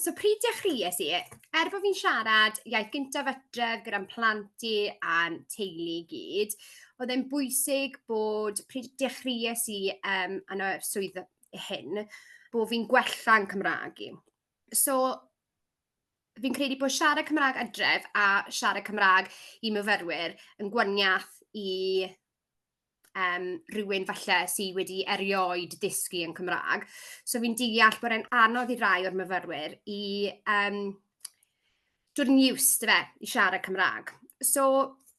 So pryd dechreuais i, er bod fi'n siarad iaith gyntaf adref gyda'n plant i a'n teulu i gyd, oedd e'n bwysig bod pryd dechreuais i yn y swydd hyn, bod fi'n gwella'n Cymraeg i. So fi'n credu bod siarad Cymraeg adref a siarad Cymraeg i myfyrwyr yn gwaniaeth i rhywun falle sy wedi erioed dysgu yn Cymraeg. So fi'n deall bod e'n anodd i rai o'r myfyrwyr i dod yn used fe i siarad Cymraeg. So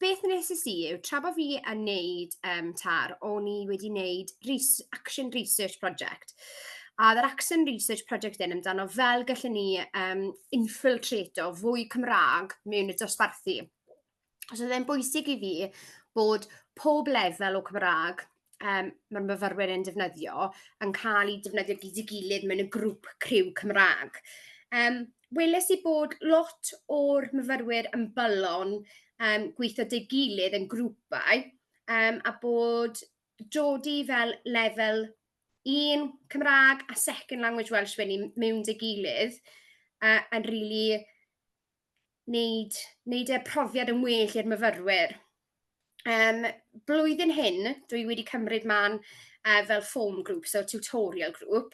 beth nes i yw, tra bod fi yn neud TAR, o'n i wedi neud Action Research Project. A oedd yr Action Research Project yn amdano fel gallen ni infiltrato fwy Cymraeg mewn y dosbarthu. So oedd e'n bwysig i fi bod pob lefel o Cymraeg mae'r myfyrwyr yn defnyddio yn cael ei defnyddio gyda'i gilydd mewn y grŵp criw Cymraeg. Weles i bod lot o'r myfyrwyr yn bylon gweithio 'da'i gilydd yn grwpau a bod dodi fel lefel 1 Cymraeg a second language Welsh wedyn mewn 'da'i gilydd yn rili wneud y profiad yn well i'r myfyrwyr. Blwyddyn hyn, dwi wedi cymryd man fel form group, so tutorial group,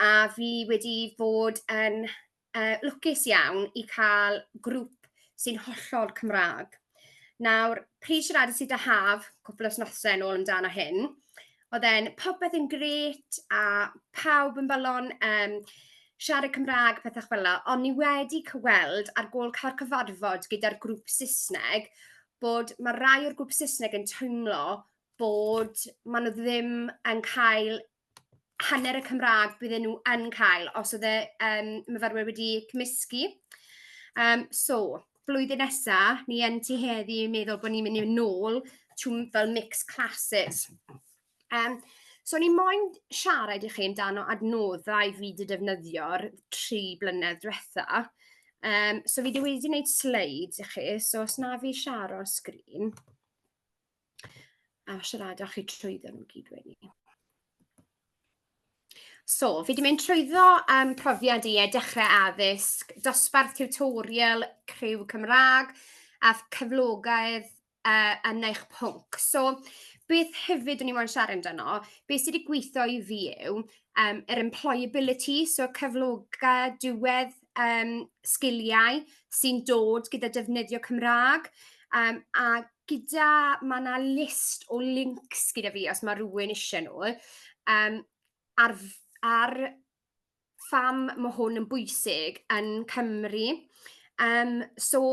a fi wedi fod yn lwcus iawn i cael grŵp sy'n hollol Cymraeg. Nawr, pryd siaradais i 'da Haf cwpl o wythnosau yn ôl amdano hyn, oedd e'n popeth yn grêt a pawb yn bolon siarad Cymraeg, pethau fel 'na, ond ni wedi cyweld ar gôl cael cyfarfod gyda'r grŵp Saesneg bod mae rai o'r grŵp Saesneg yn teimlo bod maen nhw ddim yn cael hanner y Cymraeg bydden nhw yn cael os oedd y myfyrwyr wedi cymysgu. So, blwyddyn nesa, ni yn tueddu i meddwl bod ni'n mynd i nôl trwy fel mixed classes. So ni moyn siarad i chi amdano adnoddau fi wedi defnyddio'r 3 blynedd diwetha. So fi wedi gwneud slides i chi, so os na fi siarad o'r sgrin, a siarad â chi trwyddo nhw gyd wedyn. So, fi wedi mynd trwyddo profiad i e dechrau addysg, dosbarth tutorial criw Cymraeg a cyflogaeth yn eich pwnc. So, beth hefyd o'n i moyn siarad amdano, beth sydd wedi gweithio i fi yw yr employability, so cyflogau diwedd sgiliau sy'n dod gyda defnyddio Cymraeg. A gyda, mae yna list o links gyda fi os mae rhywun eisiau nhw, ar pham mae hwn yn bwysig yn Cymru. So,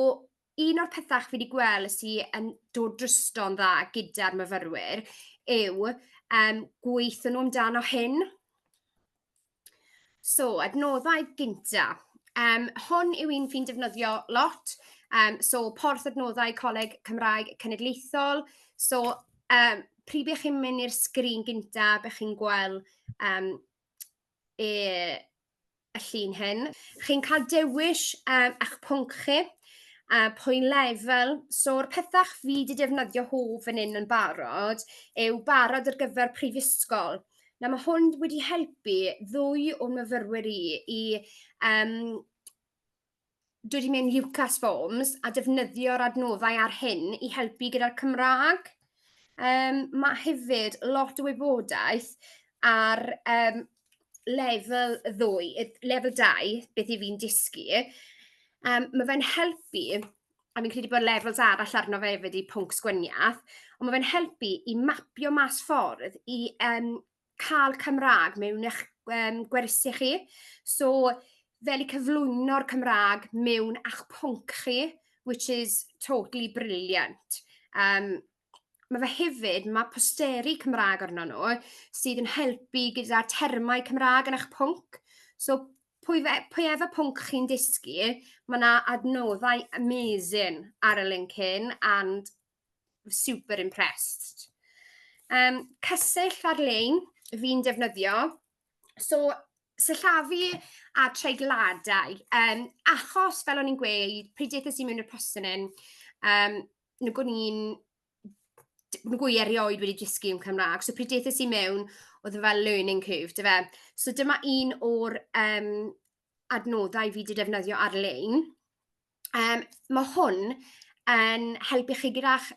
un o'r pethau fi wedi gweld sydd yn dod drosto'n dda gyda'r myfyrwyr yw gweithio nhw amdano hyn. So, adnoddau gynta. Hwn yw un fi'n defnyddio lot. So, Porth Adnoddau Coleg Cymraeg Cenedlaethol. So, pryd bych chi'n mynd i'r sgrin gynta, bych chi'n gweld y llun hyn. Chi'n cael dewis eich pwnc chi, pwy lefel. So'r pethau fi wedi defnyddio ho fan hyn yn barod yw barod ar gyfer prifysgol. Na, mae hwn wedi helpu ddwy o'n myfyrwyr i dod i mewn UCAS forms a defnyddio'r adnoddau ar hyn i helpu gyda'r Cymraeg. Mae hefyd lot o wybodaeth ar lefel 2, lefel 2, beth i fi'n dysgu. Mae fe'n helpu, a fi'n credu bod lefels arall arno fe hefyd i pwnc sgweniaeth, ond mae fe'n helpu i mapio mas ffordd i cael Cymraeg mewn eich gwersi chi. So, fel i cyflwyno'r Cymraeg mewn a'ch pwnc chi, which is totally brilliant. Mae fe hefyd, mae posteri Cymraeg arno nhw sydd yn helpu gyda termau Cymraeg yn eich pwnc. So, pwy efo pwnc chi'n dysgu, mae yna adnoddau amazing ar y link hyn and super impressed. Cysill ar-lein fi'n defnyddio. So, sillafu a treigladau. Achos, fel o'n i'n gweud, pryd deithais i mewn i'r postyn hyn, nag o'n i'n nag i erioed wedi dysgu yn Cymraeg. So pryd deithais i mewn, oedd e fel learning curve, dy fe. So dyma un o'r adnoddau fi wedi defnyddio ar-lein. Mae hwn yn helpu chi gyda'ch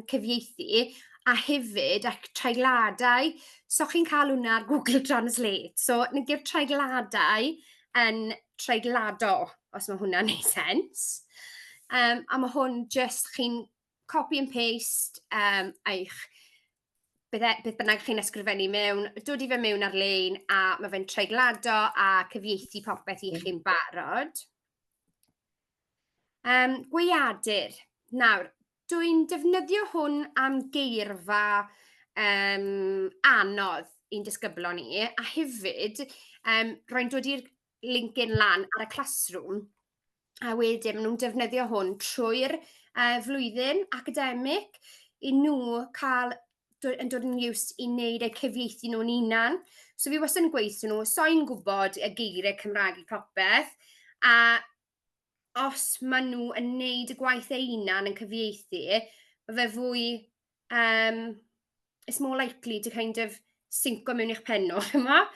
cyfieithu a hefyd ac treigladau. So chi'n cael hwnna ar Google Translate. So nid treigladau yn treiglado, os mae hwnna'n neud sense. A mae hwn just chi'n copy and paste eich beth, e, beth bynnag chi'n ysgrifennu mewn, dod i fe mewn ar-lein a mae fe'n treiglado a cyfieithu popeth i chi'n barod. Gweiadur. Nawr, dwi'n defnyddio hwn am geirfa anodd i'n disgyblon ni, a hefyd rwy'n dod i'r LinkedIn lan ar y Classroom, a wedyn maen nhw'n defnyddio hwn trwy'r flwyddyn academic i nhw cael yn dod yn used i wneud eu cyfieithu nhw'n hunan. So fi wastad yn gweithio nhw, so'n gwybod y geiriau Cymraeg i popeth, a os maen nhw yn neud y gwaith eu hunan yn cyfieithu, mae fe fwy, it's more likely to kind of sinko mewn i'ch pen nhw, chimod?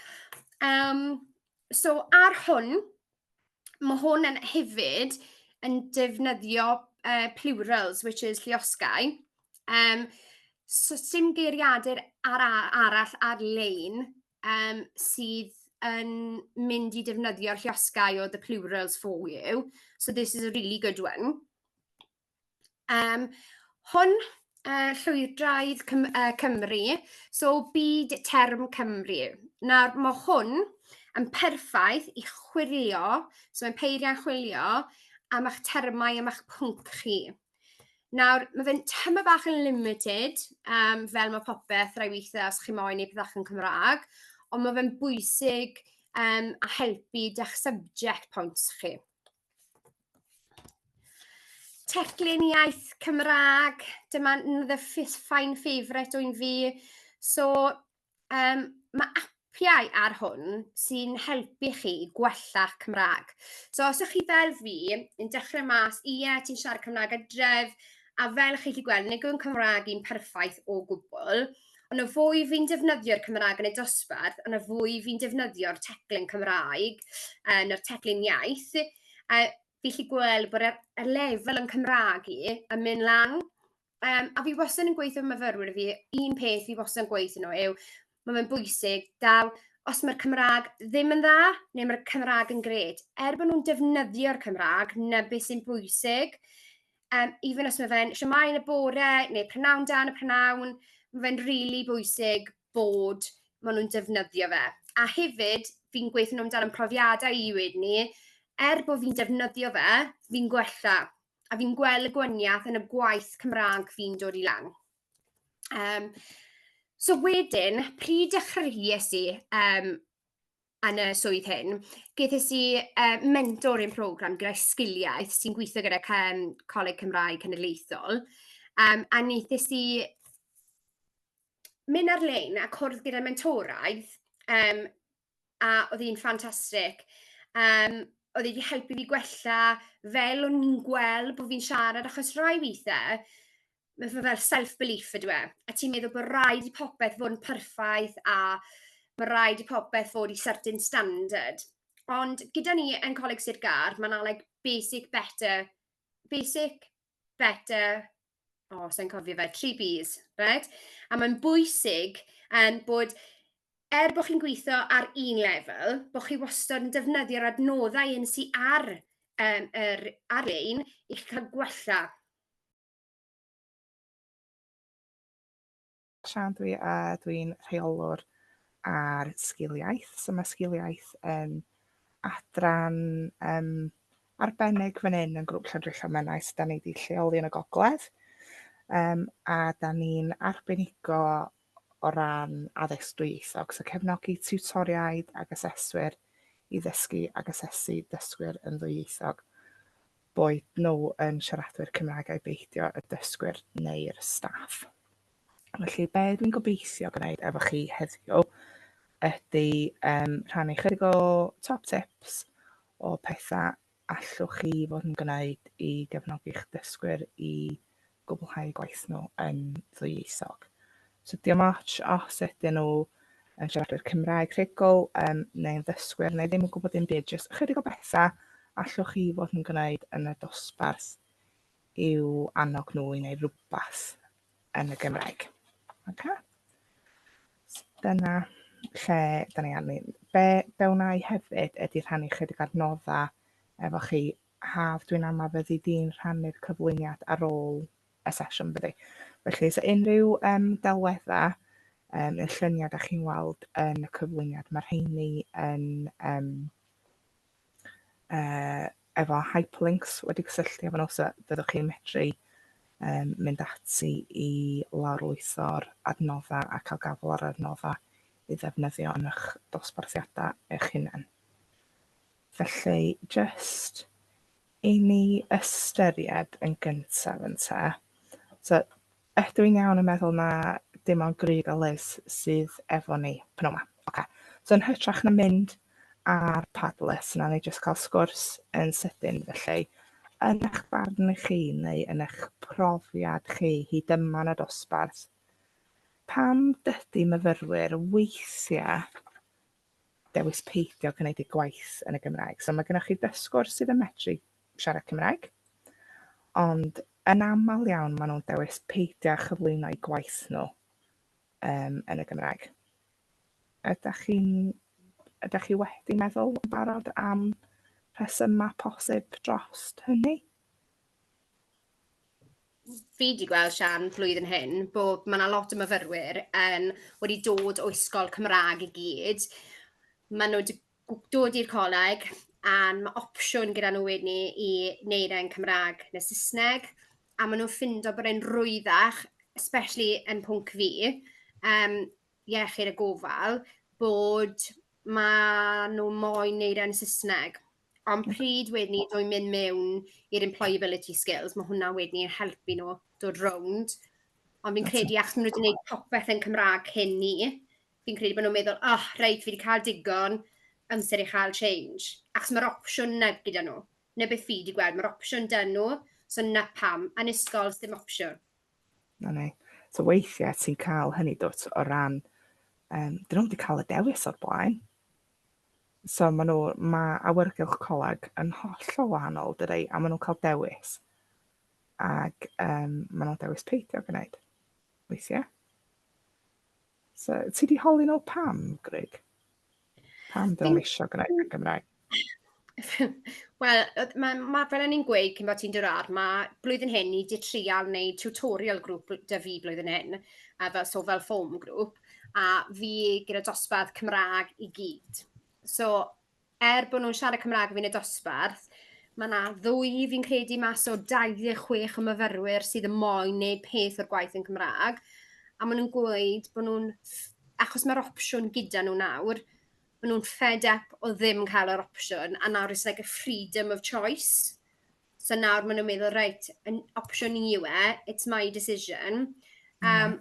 So ar hwn, mae hwn yn hefyd yn defnyddio plurals, which is lluosgau. So sim geiriadur arall ar-lein sydd yn mynd i defnyddio'r lluosgau o the plurals for you. So this is a really good one. Hwn, Llwydraidd Cymru, so Byd Term Cymru. Nawr, mae hwn yn perffaith i chwilio, so mae'n peiriant chwilio am eich termau, am eich pwnc chi. Nawr, mae fe'n tyma bach yn limited, fel mae popeth rai weithiau os chi moyn neud pethau yn Cymraeg, ond mae fe'n bwysig a helpu da'ch subject points chi. Teclyn iaith Cymraeg, dyma another fine favourite o'n fi. So, mae apiau ar hwn sy'n helpu chi i gwella'ch Cymraeg. So os ydych chi fel fi, yn dechrau mas, ie, ti'n siarad Cymraeg adref, a fel chi gallu gweld, nid yw'n Cymraeg i'n perffaith o gwbl, ond y fwy fi'n defnyddio'r Cymraeg yn y dosbarth, ond y fwy fi'n defnyddio'r teclyn Cymraeg, neu'r teclyn iaith, fi gallu gweld bod y lefel yn Cymraeg i yn mynd lan. A fi wastad yn gweithio myfyrwyr fi, un peth fi wastad yn gweithio nhw yw, mae fe'n bwysig, daw, os mae'r Cymraeg ddim yn dda, neu mae'r Cymraeg yn gret, er bod nhw'n defnyddio'r Cymraeg, na beth sy'n bwysig, even os mae fe'n shwmae yn y bore, neu prynawn da yn y prynawn, mae fe'n rili really bwysig bod maen nhw'n defnyddio fe. A hefyd, fi'n gweithio nhw amdano'n profiadau i wedyn ni, er bod fi'n defnyddio fe, fi'n gwella. A fi'n gweld y gwaniaeth yn y gwaith Cymraeg fi'n dod i lan. So wedyn, pryd dechreuais i yn y swydd hyn, gethes i mentoring program gyda Sgiliaith sy'n gweithio gyda Coleg Cymraeg Cenedlaethol. A wnaethais i mynd ar-lein a cwrdd gyda mentoraidd, a oedd hi'n ffantastig. Oedd hi wedi helpu fi gwella fel o'n i'n gweld bod fi'n siarad, achos rai weithiau, mae fe fel self-belief ydw e. A ti'n meddwl bod rhaid i popeth fod yn perffaith a mae rhaid i popeth fod i certain standard. Ond gyda ni yn Coleg Sir Gâr, mae yna like basic, better, basic, better, oh, sa'n cofio fe, 3 Bs, right? A mae'n bwysig bod er bod chi'n gweithio ar un lefel, bod chi wastad yn defnyddio'r adnoddau un sy'n ar, yr ar-lein i chi cael gwella. Sian dwi a dwi'n rheolwr ar Sgiliaith. So mae Sgiliaith yn adran arbennig fan hyn yn grŵp Llandrillo Menai sydd da ni wedi lleoli yn y gogledd. A da ni'n arbenigo o ran addysg dwyieithog, so cefnogi tiwtoriaid ac aseswyr i ddysgu ac asesu dysgwyr yn ddwyieithog, boed nhw yn siaradwyr Cymraeg ai beidio, y dysgwyr neu'r staff. Felly be dwi'n gobeithio gwneud efo chi heddiw ydy rhannu chydig o top tips o pethau allwch chi fod yn gwneud i gefnogi'ch dysgwyr i gwblhau gwaith nhw yn ddwyieithog. So diolch ots os ydyn nhw Yn siaradwyr Cymraeg rhugl, neu'n ddysgwyr neu ddim yn gwybod dim byd, jyst ychydig o bethau allwch chi fod yn gwneud yn y dosbarth i'w annog nhw i wneud rhywbeth yn y Gymraeg. Okay? So dyna lle da ni arni. Be wna i hefyd ydy rhannu chydig adnoddau efo chi. Haf, dwi'n amau fyddi di'n rhannu'r cyflwyniad ar ôl y sesiwn, byddi. Felly, so unrhyw delweddau neu lluniau da chi'n weld yn y cyflwyniad, mae'r rheini yn efo hyperlinks wedi cysylltu efo nhw, so fyddwch chi'n medru mynd ati i lawrlwytho'r adnoddau a cael gafael ar adnoddau i ddefnyddio yn eich dosbarthiadau eich hunain. Felly, jyst i ni ystyried yn gyntaf ynte. So, ydw i'n iawn yn meddwl na dim ond Grug a Liz sydd efo ni pnawn 'ma? Ocê. So yn hytrach na mynd ar Padlet, nawn ni jyst cael sgwrs yn sydyn felly. Yn eich barn chi neu yn eich profiad chi hyd yma yn y dosbarth, pam dydy myfyrwyr weithiau dewis peidio gwneud eu gwaith yn y Gymraeg? So mae gennych chi dysgwr sydd yn medru siarad Cymraeg, ond yn aml iawn maen nhw'n dewis peidio â chyflwyno eu gwaith nhw yn y Gymraeg. Ydych chi wedi meddwl yn barod am rhesymau posib dros hynny? Fi wedi gweld, Sian, flwyddyn hyn, bod mae yna lot o myfyrwyr yn wedi dod o ysgol Cymraeg i gyd. Maen nhw wedi dod i'r coleg a mae opsiwn gyda nhw wedyn ni i wneud e'n Cymraeg neu Saesneg, a maen nhw'n ffindo bod e'n rwyddach, especially yn pwnc fi, iechyd a gofal, bod maen nhw moyn wneud e'n Saesneg. Ond pryd wedyn ni dwi'n mynd mewn i'r employability skills, mae hwnna wedyn ni'n helpu nhw dod rownd. Ond fi'n credu, achos maen nhw wedi gwneud popeth yn Cymraeg cyn ni, fi'n credu bod nhw'n meddwl, "Oh, reit, fi wedi cael digon, amser i chael change." Achos mae'r opsiwn 'na gyda nhw. 'Na beth fi wedi gweld, mae'r opsiwn 'da nhw, so 'na pam. Yn ysgol, ddim opsiwn. Na ni. So weithiau ti'n cael hynny dwt o ran, dyn nhw'm wedi cael y dewis o'r blaen. So mae awyrgylch coleg yn hollol wahanol, dydy, a maen nhw'n cael dewis. Ac maen nhw'n dewis peidio gwneud, weithiau. So, ti di holi nhw pam, Grug? Pam dyn nhw'n eisiau gwneud yn Gymraeg? Wel, ma, fel o'n i'n gweud cyn bod ti'n dod ar, mae blwyddyn hyn ni wedi trial wneud tutorial group 'da fi blwyddyn hyn, a fel, so fel form group, a fi gyda dosbarth Cymraeg i gyd. So, er bod nhw'n siarad Cymraeg fi'n y dosbarth, mae yna ddwy fi'n credu mas o 26 o myfyrwyr sydd yn moyn wneud peth o'r gwaith yn Cymraeg, a maen nhw'n gweud bod nhw'n, achos mae'r opsiwn gyda nhw nawr, maen nhw'n fed up o ddim cael yr opsiwn, a nawr it's like a freedom of choice. So nawr maen nhw'n meddwl, "Reit, yn opsiwn i yw e, it's my decision." Ond,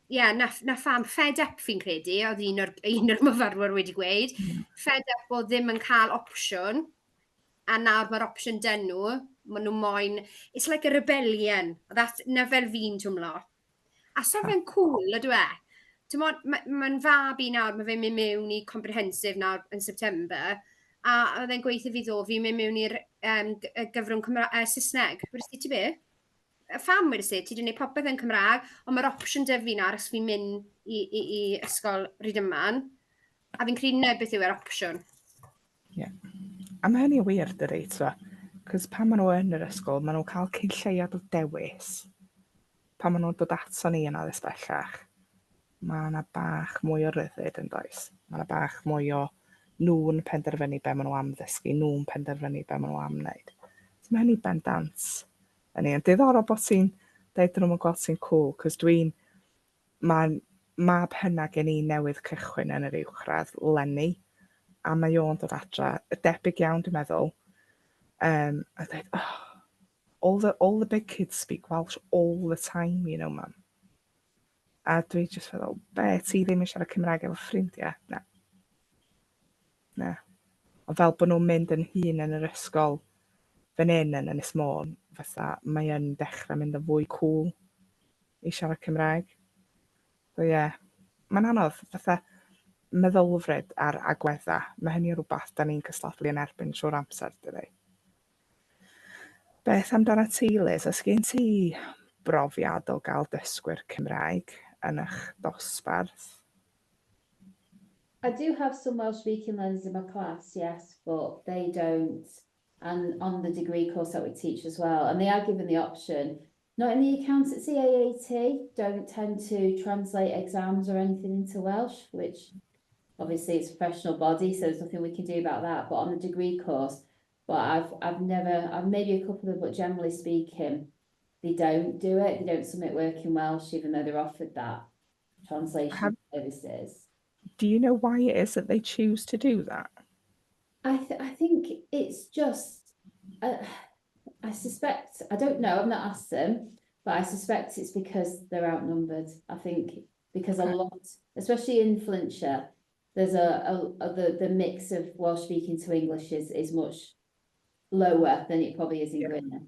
ie, yeah, na pham, fed up fi'n credu, oedd un o'r myfyrwyr wedi gweud. Fed up o ddim yn cael opsiwn, a nawr mae'r opsiwn 'da nhw, maen nhw moyn, it's like a rebellion. That's, na fel fi'n twmlo. A so fe'n cool, ydw e? Mae'n ma fab i nawr, mae fe'n mynd mewn i comprehensive nawr yn September, a oedd e'n gweithio fi ddo, fi'n mynd mewn i'r gyfrwng Saesneg. Wedes i, "Ti be? Pham?" wedes i, "Ti wedi gwneud popeth yn Cymraeg, ond mae'r opsiwn 'da fi nawr os fi'n mynd i ysgol Rhydyman." A fi'n credu na beth yw'r opsiwn. Ie. Yeah. A mae hynny'n wir, dydy, so. Cos pan maen nhw yn yr ysgol, maen nhw'n cael cyn lleiad o dewis. Pan maen nhw'n dod ato ni yn addysg bellach, mae yna bach mwy o ryddid yn does. Mae yna bach mwy o nhw'n penderfynu be maen nhw am ddysgu, nhw'n penderfynu be maen nhw am wneud. So mae hynny bendant yn un. Diddorol bod ti'n deud dyn nhw'n gweld ti'n cool, cos mae'n mab hynna gen i newydd cychwyn yn yr uwchradd leni, a mae o'n dod adra, debyg iawn dwi'n meddwl, a dweud, "Oh, all the big kids speak Welsh all the time, Mum." A dwi jyst feddwl, "Be, ti ddim yn siarad Cymraeg efo ffrindiau?" Na. Na. Ond fel bod nhw'n mynd yn hŷn yn yr ysgol fan hyn yn Ynys Môn, fatha mae yn dechrau mynd yn fwy cool i siarad Cymraeg. So ie, yeah, mae'n anodd, fatha, meddylfryd a'r agweddau. Mae hynny yn rhywbeth da ni'n cystadlu yn erbyn trwy'r amser, dydy. Beth amdano ti, Liz? Oes gen ti brofiad o gael dysgwyr Cymraeg yn eich dosbarth? I do have some Welsh speaking learners in my class, yes, but they don't, and on the degree course that we teach as well, and they are given the option. Not in the accountancy AAT, don't tend to translate exams or anything into Welsh, which obviously it's a professional body, so there's nothing we can do about that. But on the degree course, but I've never, I've maybe a couple of, but generally speaking, they don't do it. They don't submit work in Welsh, even though they're offered that translation services. Do you know why it is that they choose to do that? I think it's just, I suspect, I don't know, I've not asked them, but I suspect it's because they're outnumbered. I think because a lot, especially in Flintshire, there's a the mix of Welsh speaking to English is much lower than it probably is in Gwynedd.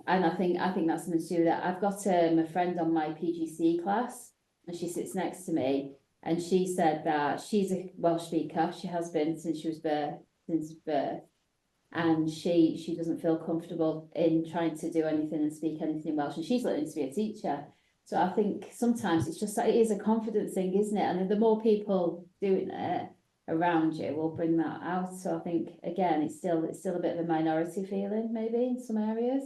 And I think that's something to do with that. I've got a friend on my PGC class, and she sits next to me, and she said that she's a Welsh speaker. She has been since she was birth, since birth, and she doesn't feel comfortable in trying to do anything and speak anything in Welsh. And she's learning to be a teacher. So I think sometimes it's just that it is a confidence thing, isn't it? And the more people doing it around you will bring that out. So I think again, it's still a bit of a minority feeling maybe in some areas.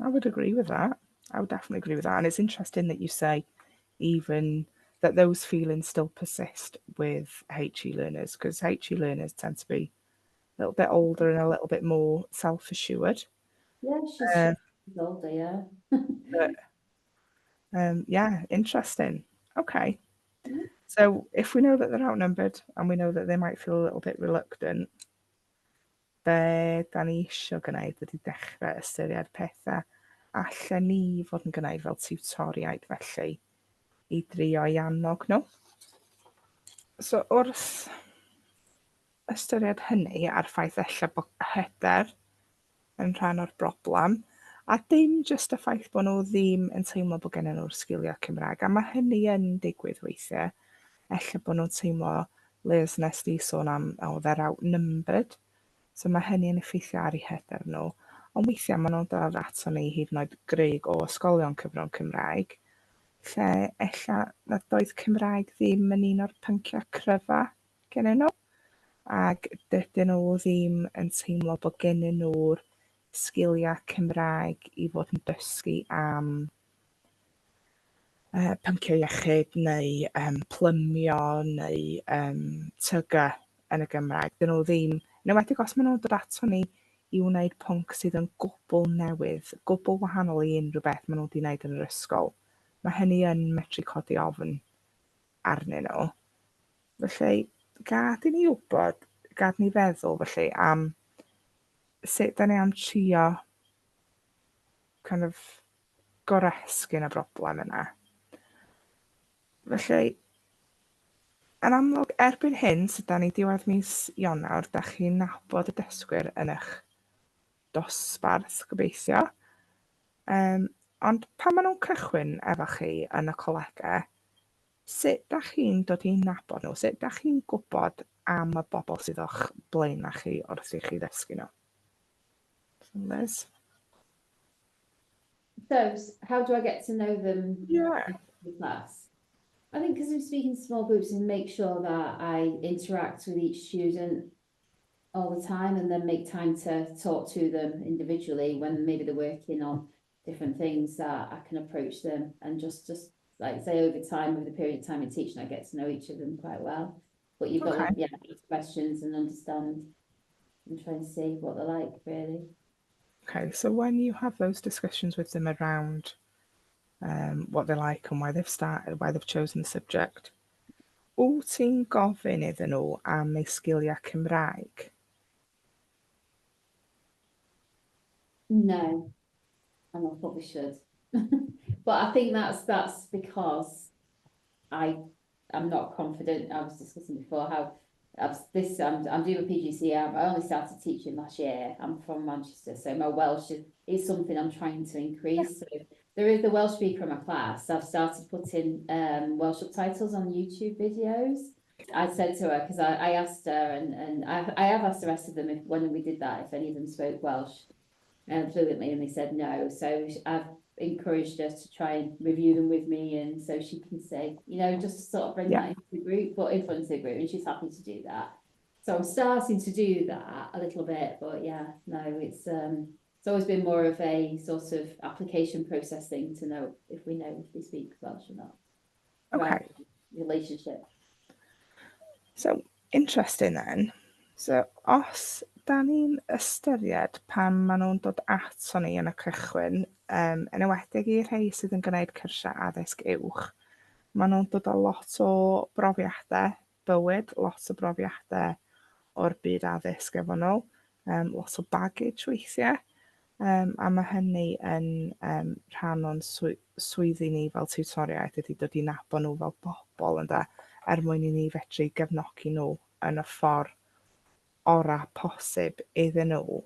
I would agree with that. I would definitely agree with that. And it's interesting that you say even that those feelings still persist with HE learners, because HE learners tend to be a little bit older and a little bit more self-assured. Yeah, she's older, yeah. But, yeah, interesting. Okay. So if we know that they're outnumbered and we know that they might feel a little bit reluctant, be da ni isio gwneud ydy dechrau ystyried pethau allan ni fod yn gwneud fel tiwtoriaid felly i drio i annog nhw. So wrth ystyried hynny a'r ffaith ella bod hyder yn rhan o'r broblem, a dim jyst y ffaith bod nhw ddim yn teimlo bod gennyn nhw'r sgiliau Cymraeg, a mae hynny yn digwydd weithiau. Ella bod nhw'n teimlo, Liz, nes di sôn am, oh, they're outnumbered, so mae hynny yn effeithio ar eu hyder nhw. Ond weithiau maen nhw'n dod ato ni hyd yn oed gryg o ysgolion cyfrwng Cymraeg, lle ella nad oedd Cymraeg ddim yn un o'r pynciau cryfa gennyn nhw, ac dydyn nhw ddim yn teimlo bod gennyn nhw'r sgiliau Cymraeg i fod yn dysgu am pynciau iechyd neu plymio neu TG yn y Gymraeg. Dyn nhw ddim, yn enwedig os maen nhw'n dod ato ni i wneud pwnc sydd yn gwbl newydd, gwbl wahanol i unrhyw beth maen nhw wedi wneud yn yr ysgol. Mae hynny yn medru codi ofn arnyn nhw. Felly, gad i ni wybod, gad ni feddwl felly am sut da ni am trio kind of goresgyn y broblem yna. Felly, yn amlwg, erbyn hyn, so da ni diwedd mis Ionawr, da chi'n nabod y dysgwyr yn eich dosbarth, gobeithio. Ond pan maen nhw'n cychwyn efo chi yn y colegau, sut da chi'n dod i nabod nhw? Sut da chi'n gwybod am y bobl sydd o'ch blaen chi wrth i chi ddysgu nhw? So, Liz? So, how do I get to know them in class? I think because I'm speaking to small groups and make sure that I interact with each student all the time and then make time to talk to them individually when maybe they're working on different things, that I can approach them and just like say over time, over the period of time in teaching, I get to know each of them quite well. But you've got to, yeah, ask questions and understand and try and see what they're like, really. Okay, so when you have those discussions with them around what they like and why they've started, why they've chosen the subject, wyt ti'n gofyn iddyn nhw am eu sgiliau Cymraeg? No, and I probably should. But I think that's because I am not confident. I was discussing before how I'm doing a PGC. I only started teaching last year. I'm from Manchester, so my Welsh is something I'm trying to increase. So There is the Welsh speaker in my class. I've started putting Welsh subtitles on YouTube videos. I said to her, because I asked her, and I have asked the rest of them if when we did that, if any of them spoke Welsh fluently, and they said no. So I've encouraged her to try and review them with me, and so she can say, you know, just sort of bring that into the group, but in front of the group, and she's happy to do that. So I'm starting to do that a little bit, but yeah, no, it's always been more of a sort of application process thing to know if we know if they speak Welsh or not. Okay. Relationship. So, interesting then. So, os da ni'n ystyried pan maen nhw'n dod ato ni yn y cychwyn, yn enwedig i rhai sydd yn gwneud cyrsiau addysg uwch, maen nhw'n dod â lot o brofiadau bywyd, lot o brofiadau o'r byd addysg efo nhw, lot o baggage weithiau, a mae hynny yn rhan o'n swyddi ni fel tiwtoriaid ydy dod i nabod nhw fel bobl ynde, er mwyn i ni fedru gefnogi nhw yn y ffordd orau posib iddyn nhw.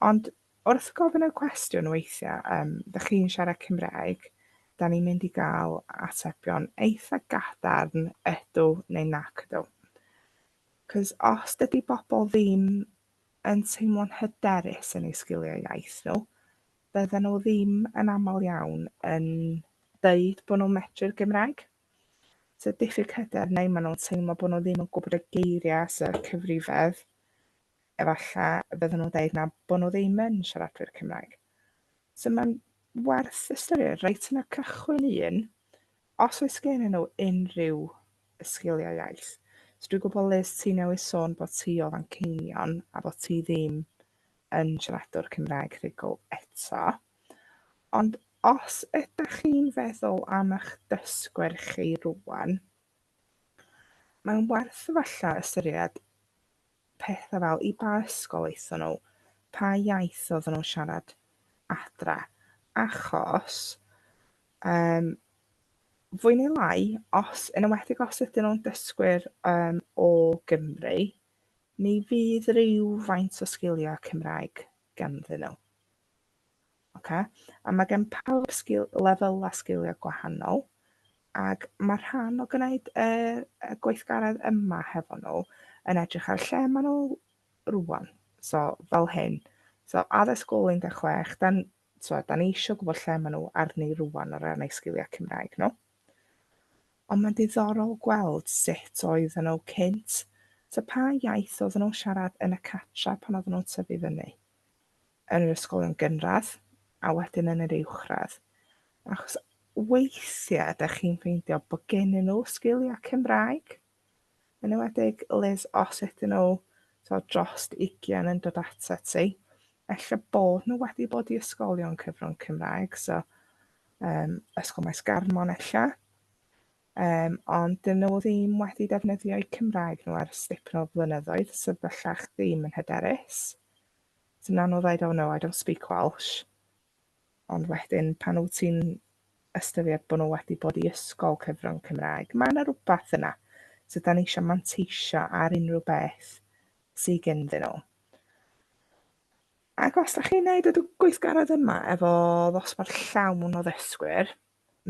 Ond wrth gofyn y cwestiwn weithiau, dach chi'n siarad Cymraeg, da ni'n mynd i gael atebion eitha gadarn ydw neu nac ydw. Cos os dydy bobl ddim yn teimlo'n hyderus yn eu sgiliau iaith nhw, bydden nhw ddim yn aml iawn yn deud bod nhw'n medru'r Gymraeg. So diffyg hyder, neu maen nhw'n teimlo bod nhw ddim yn gwybod y geiriau, so cyfrifedd, efallai fydden nhw'n deud na bod nhw ddim yn siaradwyr Cymraeg. So mae'n werth ystyried reit yn y cychwyn un, os oes gen nhw unrhyw sgiliau iaith. So dwi'n gwybod, Liz, ti newydd sôn bod ti o Fanceinion a bod ti ddim yn siaradwr Cymraeg rhugl eto. Ond os ydych chi'n feddwl am eich dysgwyr chi rwan, mae'n werth efallai ystyried pethau fel i ba ysgol aethon nhw, pa iaith oedden nhw'n siarad adra, achos fwy neu lai, os, yn enwedig os ydyn nhw'n dysgwyr o Gymru, mi fydd rhywfaint o sgiliau Cymraeg ganddyn nhw. Okay? A mae gen pawb sgil, lefel a sgiliau gwahanol, ac mae rhan o gwneud y gweithgaredd yma hefo nhw yn edrych ar lle maen nhw rwan. So, fel hyn. So, addysg ôl 16, so, da ni eisiau gwybod lle maen nhw arni rwan o ran eu sgiliau Cymraeg nhw. Ond mae'n diddorol gweld sut oedden nhw cynt. So, pa iaith oedden nhw'n siarad yn y cartra pan oedden nhw'n tyfu fyny? Yn yr ysgolion gynradd a wedyn yn yr uwchradd. Achos weithiau da chi'n ffeindio bod gennyn nhw sgiliau Cymraeg. Yn enwedig, Liz, os ydyn nhw so, dros 20 yn dod atat ti, ella bod nhw wedi bod i ysgolion cyfrwng Cymraeg, so Ysgol Maes Garmon ella, ond dyn nhw ddim wedi defnyddio eu Cymraeg nhw ers dipyn o flynyddoedd, so bellach ddim yn hyderus. So nawn nhw ddeud, "Oh no, I don't speak Welsh." Ond wedyn, pan wyt ti'n ystyried bod nhw wedi bod i ysgol cyfrwng Cymraeg, mae yna rhywbeth yna. So da ni eisiau manteisio ar unrhyw beth sydd ganddyn nhw. Ac os da chi'n neud y gweithgaredd yma efo ddosbarth llawn o ddysgwyr,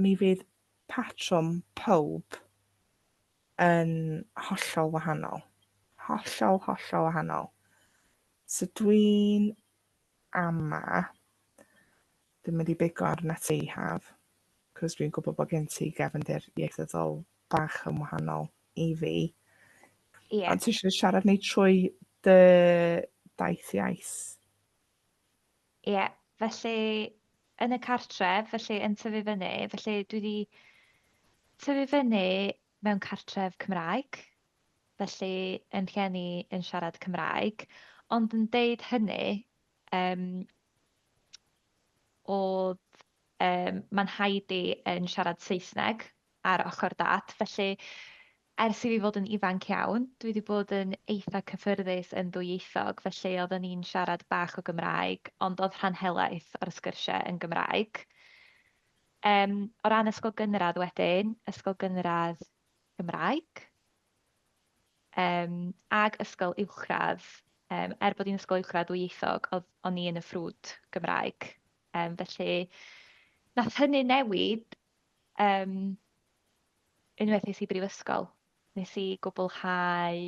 mi fydd patrwm pawb yn hollol wahanol. Hollol, hollol wahanol. So dwi'n ama, dwi'n mynd i bigo arna ti, Haf, cos dwi'n gwybod bod gen ti gefndir ieithyddol bach yn wahanol i fi. Ie. Ond ti eisiau siarad ni trwy dy daith iaith? Ie, felly yn y cartref, felly yn tyfu fyny, felly dwi 'di tyfu fyny mewn cartref Cymraeg, felly yn rhieni yn siarad Cymraeg, ond yn deud hynny, oedd ma'n nhaid i yn siarad Saesneg ar ochr dad, felly ers i fi fod yn ifanc iawn, dwi wedi bod yn eitha cyffyrddus yn ddwyieithog, felly oedden ni'n siarad bach o Gymraeg, ond oedd rhan helaeth o'r sgyrsiau yn Gymraeg. O ran ysgol gynradd wedyn, ysgol gynradd Gymraeg, ag ysgol uwchradd, er bod hi'n ysgol uwchradd ddwyieithog, oedd, o'n i yn y ffrwd Gymraeg. Felly, Nath hynny newid um, unwaith es i brifysgol. Nes i gwblhau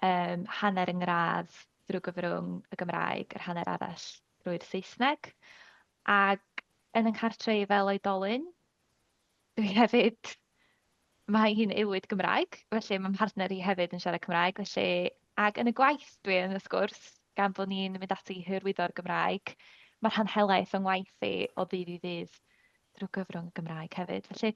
um, hanner yng ngradd drwy gyfrwng y Gymraeg, yr hanner arall drwy'r Saesneg. Ac yn 'y nghartre i fel oedolyn, dwi hefyd, mae hi'n aelwyd Gymraeg, felly mae mhartner i hefyd yn siarad Cymraeg, felly, ac yn y gwaith dwi yn, wrth gwrs, gan bod ni'n mynd ati i hyrwyddo'r Gymraeg, mae rhan helaeth o'n ngwaith i o ddydd i ddydd drwy gyfrwng y Gymraeg hefyd. Felly,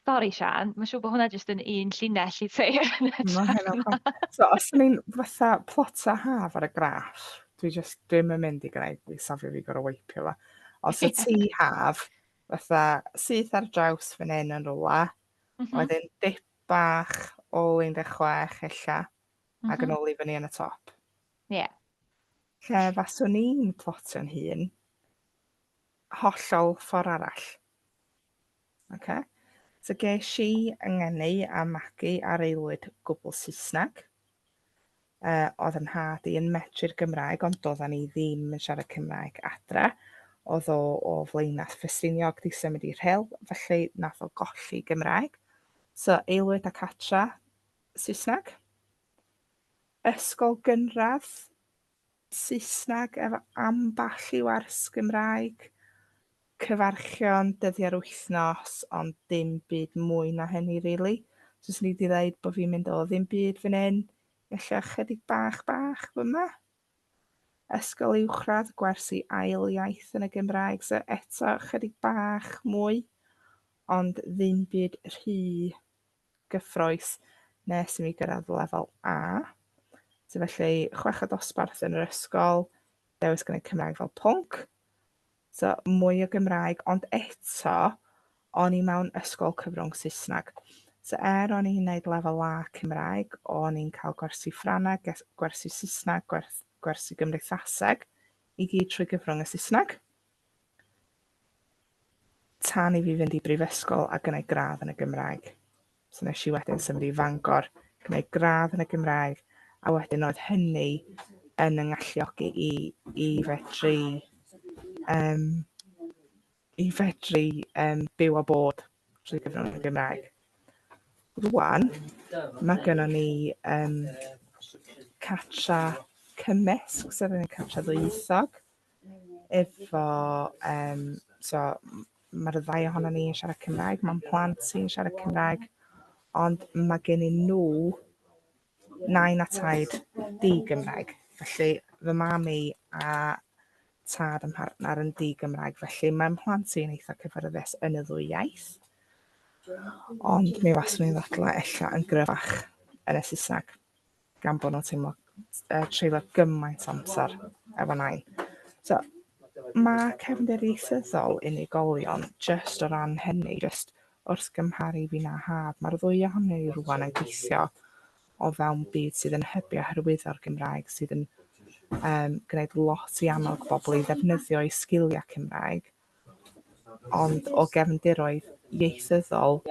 sori Siân, mae'n siŵr bod hwnna jyst yn un llinell i ti. Mae hynna'n fine. So, os o'n i'n fatha plota haf ar y graff, dwi jyst ddim yn mynd i gwneud, i safio fi gorau weipio fo. Os y ti haf, fatha syth ar draws fan hyn yn rwla, wedyn dip bach ôl 16 ella, ac yn ôl i fyny yn y top. Ie. Yeah. Lle faswn i'n plotio'n hun, hollol ffordd arall. Okay. So ges i yng ngeni a magu ar aelwyd gwbl Saesneg. Uh, oedd yn nhad i yn medru'r Gymraeg, ond doedden ni ddim yn siarad Cymraeg adre. Oedd o o Flaenau Ffestiniog di symud i Rhyl, felly nath o golli Gymraeg. So aelwyd ac atra Saesneg. Ysgol gynradd Saesneg efo ambell i wers Gymraeg. Cyfarchion dyddiau'r wythnos, ond dim byd mwy na hynny rili. So 'swn i 'di ddeud bod fi'n mynd o ddim byd fan hyn, ella chydig bach bach fyma. Ysgol uwchradd, gwersi ail iaith yn y Gymraeg, so eto chydig bach mwy, ond ddim byd rhy gyffrous nes i mi gyrraedd lefel A. So felly chweched dosbarth yn yr ysgol, dewis gwneud Cymraeg fel pwnc. So mwy o Gymraeg, ond eto o'n i mewn ysgol cyfrwng Saesneg. So er o'n i'n gwneud lefel A Cymraeg, o'n i'n cael gwersi Ffrangeg, gwersi Saesneg, gwersi Gymdeithaseg, i gyd trwy gyfrwng y Saesneg. Tan i fi fynd i brifysgol a gwneud gradd yn y Gymraeg. So nes i wedyn symud i Fangor, gwneud gradd yn y Gymraeg, a wedyn oedd hynny yn yng ngalluogi i, i fedru um, i fedru um, byw a bod trwy gyfrwng y Gymraeg. Rwan, mae gennon ni um, cartra cymysg, sef yn cartra ddwyieithog, efo, um, so mae'r ddau ohonon ni yn siarad Cymraeg, mae'n plant sy'n siarad Cymraeg, ond mae gennyn nhw nain a taid di-Gymraeg. Felly fy mam i a tad ym mhartner yn di-Gymraeg, felly mae'n mhlant i'n eitha cyfforddus yn y ddwy iaith. Ond mi faswn i'n ddadlau ella yn gryfach yn y Saesneg, gan bod nhw'n teimlo uh, treulio gymaint amser efo nain. So, mae cefndir ieithyddol unigolion jyst o ran hynny, jyst wrth gymharu fi na Haf, mae'r ddwy ohonyn ni rwan yn gweithio o fewn byd sydd yn hybu a hyrwyddo'r Gymraeg, sydd yn um, gwneud lot i annog bobl i ddefnyddio eu sgiliau Cymraeg, ond o gefndiroedd ieithyddol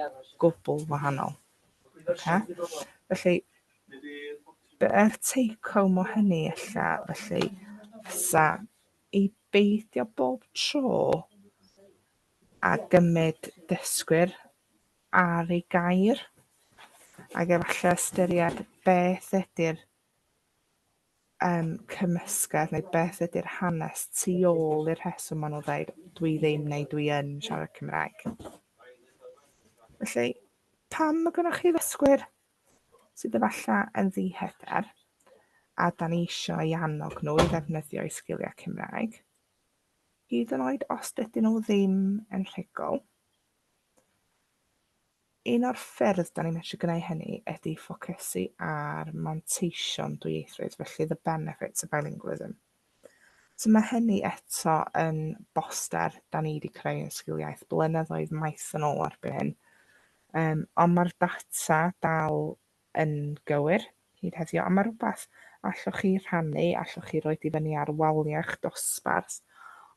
gwbl wahanol. Okay? Felly, yr take-home o hynny ella, felly, fysa i beidio bob tro a gymryd dysgwyr ar ei gair, ac efallai ystyried beth ydy'r um, cymysgedd neu beth ydy'r hanes tu ôl i'r rheswm maen nhw'n dweud dwi ddim neu dwi yn siarad Cymraeg. Felly, pam mae gennych chi ddysgwyr sydd efallai yn ddihyder a da ni eisiau ei annog nhw i ddefnyddio eu sgiliau Cymraeg, hyd yn oed os dydyn nhw ddim yn rhugl? Un o'r ffyrdd da ni'n medru gwneud hynny ydy ffocysu ar manteision dwyieithrwydd, felly the benefits of bilingualism. So mae hynny eto yn boster da ni wedi creu yn Sgil Iaith blynyddoedd maith yn ôl erbyn hyn. Um, ond mae'r data dal yn gywir hyd heddiw, a mae rhywbeth allwch chi rhannu, allwch chi roid i fyny ar waliau'ch dosbarth,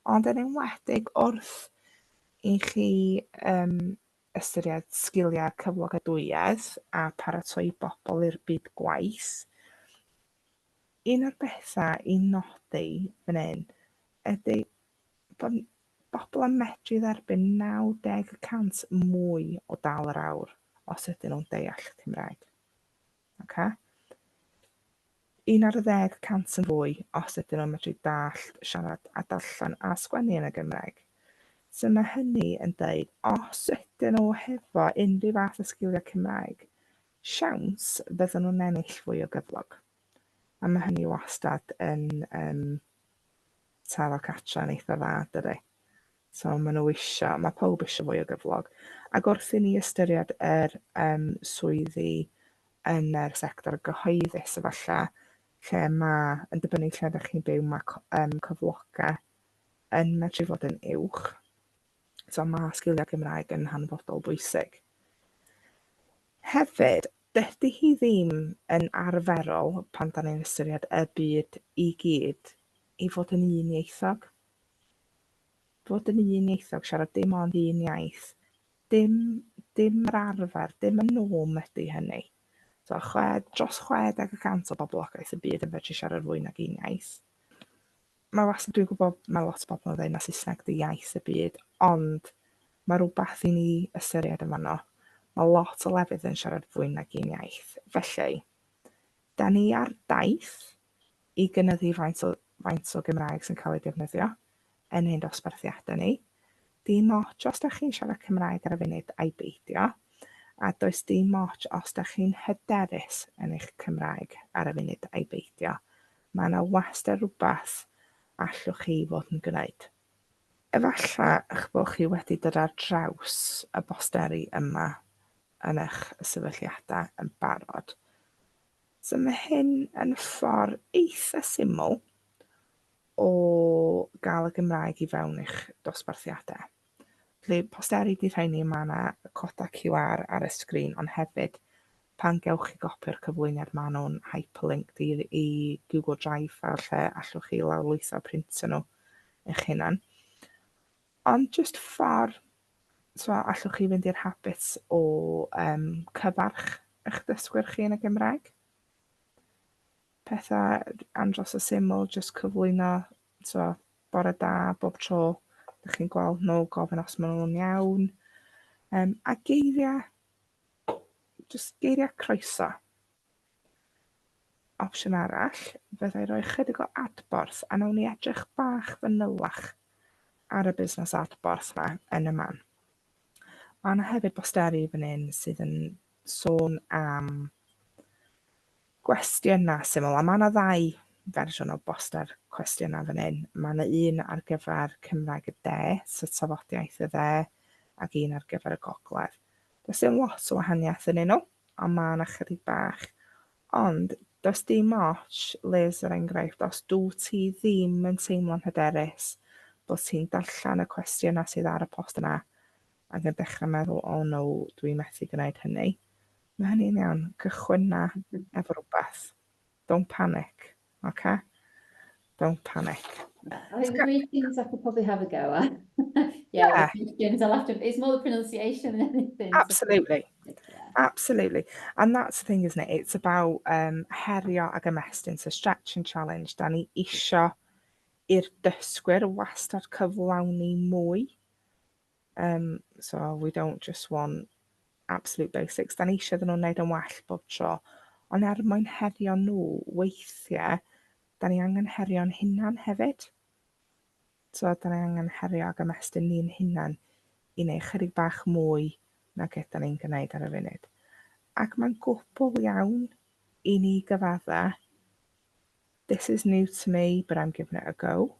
ond yn enwedig wrth i chi um, ystyried sgiliau cyflogadwyedd a paratoi bobl i'r byd gwaith, un o'r bethau i nodi fan hyn ydy bod, bobl yn medru dderbyn 90 y cant mwy o dal yr awr os ydyn nhw'n deall Cymraeg. Okay? 11% yn fwy os ydyn nhw'n medru dallt, siarad a darllen a sgwennu yn y Gymraeg. So mae hynny yn deud, os ydyn nhw hefo unrhyw fath o sgiliau Cymraeg, siawns fydden nhw'n ennill fwy o gyflog. A mae hynny wastad yn taro cartra yn eitha dda, dydy? So maen nhw isio, mae pawb isio fwy o gyflog. Ac wrth i ni ystyried yr swyddi yn yr sector gyhoeddus efallai, lle mae, yn dibynnu lle ydych chi'n byw, mae cyflogau yn medru fod yn uwch. So mae sgiliau Gymraeg yn hanfodol bwysig. Hefyd, dydy hi ddim yn arferol pan da ni'n ystyried y byd i gyd i fod yn unieithog. Fod yn unieithog, siarad dim ond un iaith, dim, dim yr arfer, dim y norm ydy hynny. So, dros 60% o boblogaeth y byd yn fedru siarad fwy nag un iaith. Mae wastad, dwi'n gwybod mae lot o bobl yn dweud na Saesneg 'di iaith y byd, ond mae rhywbeth i ni ystyried yn fanno. Mae lot o lefydd yn siarad fwy nag un iaith. Felly, da ni ar daith i gynyddu faint o Gymraeg sy'n cael ei defnyddio yn ein dosbarthiadau ni. Dim ots os da chi'n siarad Cymraeg ar y funud a'i beidio, a does dim ots os da chi'n hyderus yn eich Cymraeg ar y funud a'i beidio. Mae yna wastad rhywbeth allwch chi fod yn gwneud. Efallai eich bod chi wedi dod ar draws y bosteri yma yn eich sefydliadau yn barod. So mae hyn yn ffordd eitha syml o gael y Gymraeg i fewn eich dosbarthiadau. Felly, posteri 'di rheini, mae yna codau QR ar y sgrin, ond hefyd pan gewch chi gopi o'r cyflwyniad, maen nhw'n hyperlinked i Google Drive fel lle allwch chi lawrlwytho a printio nhw eich hunan. Ond jyst ffordd, so allwch chi fynd i'r habit o cyfarch eich dysgwyr chi yn y Gymraeg. Pethau andros o syml, jyst cyflwyno, so, bore da bob tro ydych chi'n gweld nhw, gofyn os maen nhw'n iawn. A geiriau, jyst geiriau croeso. Opsiwn arall fyddai rhoi chydig o adborth, a nawn ni edrych bach fanylach ar y busnes adborth yma yn y man. Mae yna hefyd bosteri fan hyn sydd yn sôn am gwestiynau syml, a mae yna ddau fersiwn o boster cwestiynau fan hyn. Mae yna un ar gyfer Cymraeg y De, so tafodiaeth y Dde, ac un ar gyfer y Gogledd. Does dim lot o wahaniaeth yn nhw, ond mae yna chydig bach. Ond does dim ots, Liz, er enghraifft, os dwyt ti ddim yn teimlo'n hyderus bod ti'n darllen y cwestiynau sydd ar y post yna ac yn dechrau meddwl, "Oh no, dwi'n methu gwneud hynny." Mae hynny'n iawn. Cychwynna efo rhywbeth. Don't panic, okay? Don't panic. I think the greetings I could probably have a go at. Yeah, the questions I'll have to, it's more the pronunciation than anything. Absolutely. Absolutely. And that's the thing, isn't it? It's about herio ag ymestyn, so stretch and challenge. Da ni isio i'r dysgwyr wastad cyflawni mwy. So we don't just want absolute basics. Da ni eisiau iddyn nhw wneud yn well bob tro. Ond er mwyn herio nhw, weithiau, da ni angen herio'n hunan hefyd. So da ni angen herio ag ymestyn ni'n hunan i wneud chydig bach mwy nag ydan ni'n gwneud ar y funud. Ac mae'n gwbl iawn i ni gyfadda, "This is new to me, but I'm giving it a go."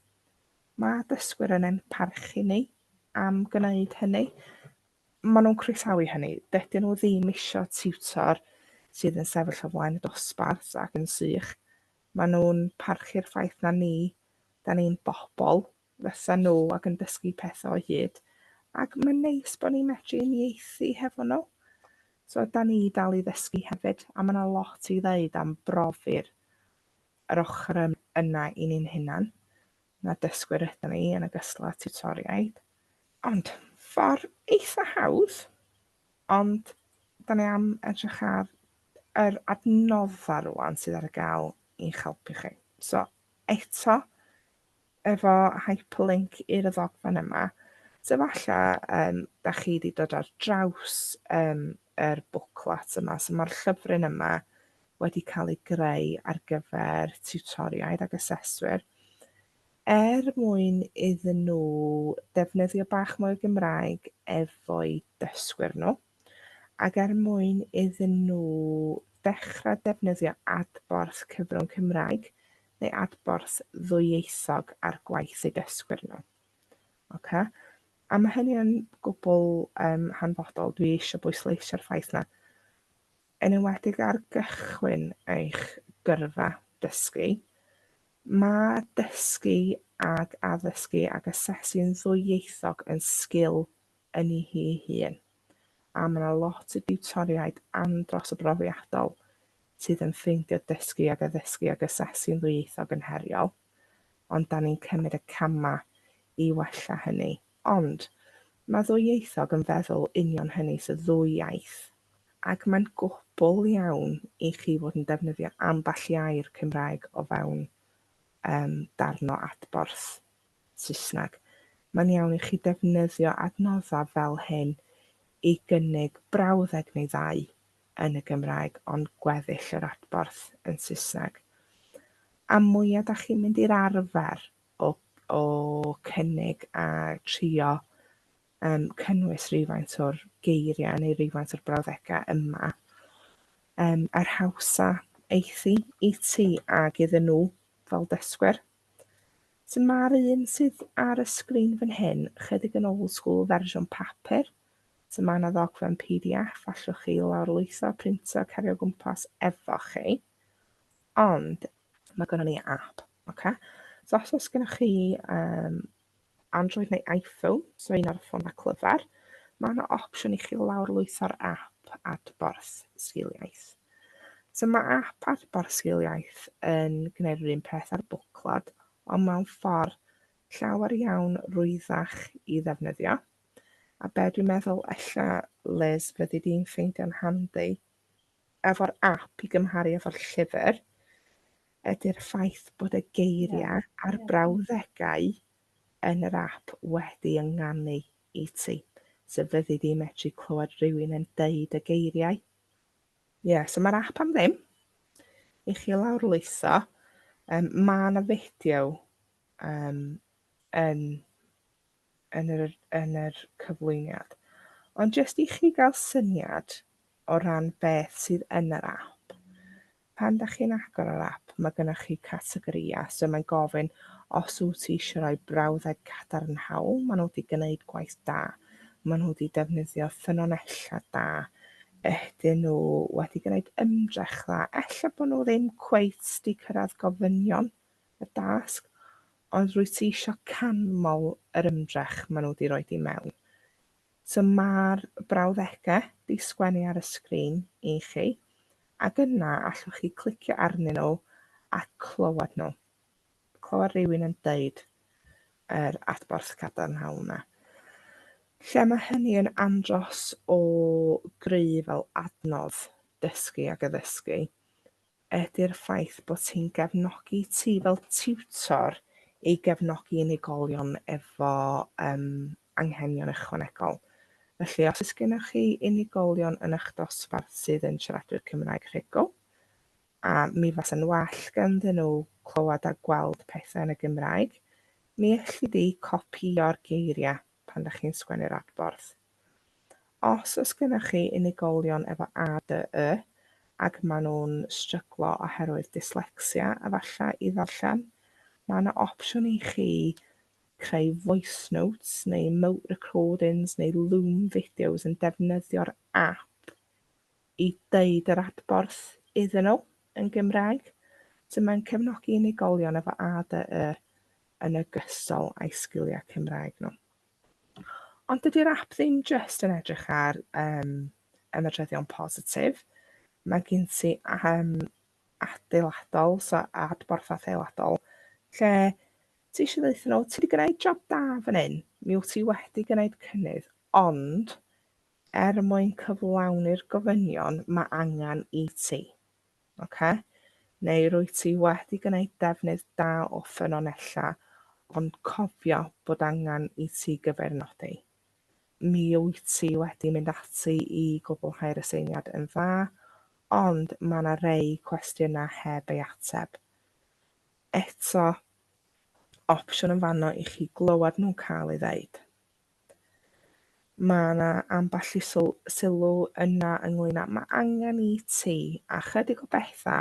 Mae dysgwyr yn ein parchu ni am gwneud hynny. Maen nhw'n croesawu hynny. Dydyn nhw ddim isio tiwtor sydd yn sefyll o flaen y dosbarth ac yn sych. Maen nhw'n parchu'r ffaith na ni, da ni'n bobl fysa nhw ac yn dysgu pethau o hyd. Ac mae'n neis bod ni'n medru uniaethu hefo nhw. So da ni dal i ddysgu hefyd, a mae yna lot i ddeud am brofi'r yr ochr yna i ni'n hunan, na dysgwyr ydyn ni yn ogystal â tiwtoriaid. Ond ffordd eitha hawdd, ond da ni am edrych ar yr adnoddau rwan sydd ar gael i'ch helpu chi. So eto, efo hyperlink i'r ddogfen yma, So efallai um, da chi wedi dod ar draws um, yr bwclat yma. So mae'r llyfryn yma wedi cael ei greu ar gyfer tiwtoriaid ac aseswyr er mwyn iddyn nhw defnyddio bach mwy o Gymraeg efo'u dysgwyr nhw, ac er mwyn iddyn nhw ddechrau defnyddio adborth cyfrwng Cymraeg neu adborth ddwyieithog ar gwaith eu dysgwyr nhw. Ocê? A mae hynny yn gwbl um, hanfodol. Dwi eisiau bwysleisio'r ffaith na, yn enwedig ar gychwyn eich gyrfa dysgu, mae dysgu ag addysgu ag asesu'n ddwyieithog yn sgil yn ei hi hun. A mae yna lot o diwtoriaid andros o brofiadol sydd yn ffeindio dysgu ag addysgu ag asesu'n ddwyieithog yn heriol, ond da ni'n cymryd y camau i wella hynny. Ond mae ddwyieithog yn feddwl union hynny, so ddwy iaith, ac mae'n gwbl iawn i chi fod yn defnyddio ambell i air Cymraeg o fewn um, darn o adborth Saesneg. Mae'n iawn i chi defnyddio adnoddau fel hyn i gynnig brawddeg neu ddau yn y Gymraeg ond gweddill yr adborth yn Saesneg. A mwyaf da chi'n mynd i'r arfer o, o cynnig a trio um, cynnwys rhywfaint o'r geiriau neu rhywfaint o'r brawddegau yma, um, yr hawsa eithi i ti ag iddyn nhw fel dysgwyr. So mae'r un sydd ar y sgrin fan hyn chydig yn old school fersiwn papur. So mae yna ddogfen PDF allwch chi lawrlwytho, printo, cario gwmpas efo chi. Ond mae gennym ni app. Okay? So os oes gennych chi um, Android neu iPhone, so un o'r ffonau clyfar, mae yna opsiwn i chi lawrlwytho'r app adborth sgiliaeth. So mae app adborth sgiliaeth yn gwneud yr un peth ar bwclad, ond mewn ffordd llawer iawn rwyddach i ddefnyddio. A be dwi'n meddwl ella, Liz, fyddi di'n ffeindio'n handi efo'r app i gymharu efo'r llyfr, ydy'r ffaith bod y geiriau yeah. a'r yeah. brawddegau yn yr app wedi ynganu i ti. So fyddi di'n medru clywed rhywun yn deud y geiriau. Ie, yeah, so mae'r app am ddim i chi lawrlwytho. Um, mae yna fideo um, yn yn yr, yn yr cyflwyniad. Ond jyst i chi gael syniad o ran beth sydd yn yr app. Pan da chi'n agor yr app, mae gennych chi categorïau, so mae'n gofyn os wyt ti eisiau rhoi brawddeg cadarnhaol, maen nhw wedi gwneud gwaith da, maen nhw wedi defnyddio ffynonellau da, ydyn nhw wedi gwneud ymdrech dda, ella bod nhw ddim cweit wedi cyrraedd gofynion y dasg, ond rwyt ti eisiau canmol yr ymdrech maen nhw wedi rhoi i mewn. So mae'r brawddegau di sgwennu ar y sgrin i chi, ac yna allwch chi clicio arnyn nhw a clywed nhw. Clywed rhywun yn deud yr adborth cadarnhaol yna. Lle mae hynny yn andros o gry fel adnodd dysgu ac addysgu, ydy'r ffaith bod ti'n gefnogi ti fel tiwtor i gefnogi unigolion efo um, anghenion ychwanegol. Felly, os oes gennych chi unigolion yn eich dosbarth sydd yn siaradwyr Cymraeg rhugl, a mi fasa'n well ganddyn nhw clywed a gweld pethau yn y Gymraeg, mi elli di copïo'r geiriau pan da chi'n sgwennu'r adborth. Os oes gennych chi unigolion efo ADY ac maen nhw'n stryglo oherwydd dyslecsia efallai i ddarllen, mae yna opsiwn i chi creu voice notes neu mote recordings neu Loom videos yn defnyddio'r app i deud yr adborth iddyn nhw yn Gymraeg. So mae'n cefnogi unigolion efo ADY yn ogystal â'i sgiliau Cymraeg nhw. Ond dydy'r app ddim jyst yn edrych ar um, ymadroddion positif. Mae gen ti um, adeiladol, so adborth adeiladol, lle ti eisiau dweud nhw, ti wedi gwneud job da fan hyn, mi wyt ti wedi gwneud cynnydd, ond er mwyn cyflawni'r gofynion, mae angen i ti. Okay? Neu rwy ti wedi gwneud defnydd da o ffynonellau, Ond cofio bod angen i ti gyfeirnodi. Mi wyt ti wedi mynd ati i gwblhau'r aseiniad yn dda, ond mae yna rei cwestiynau heb ei ateb. Eto, opsiwn yn fanno i chi glywed nhw'n cael ei ddeud. Mae 'na ambell i sylw yna ynglyn â ma' angen i ti a chydig o betha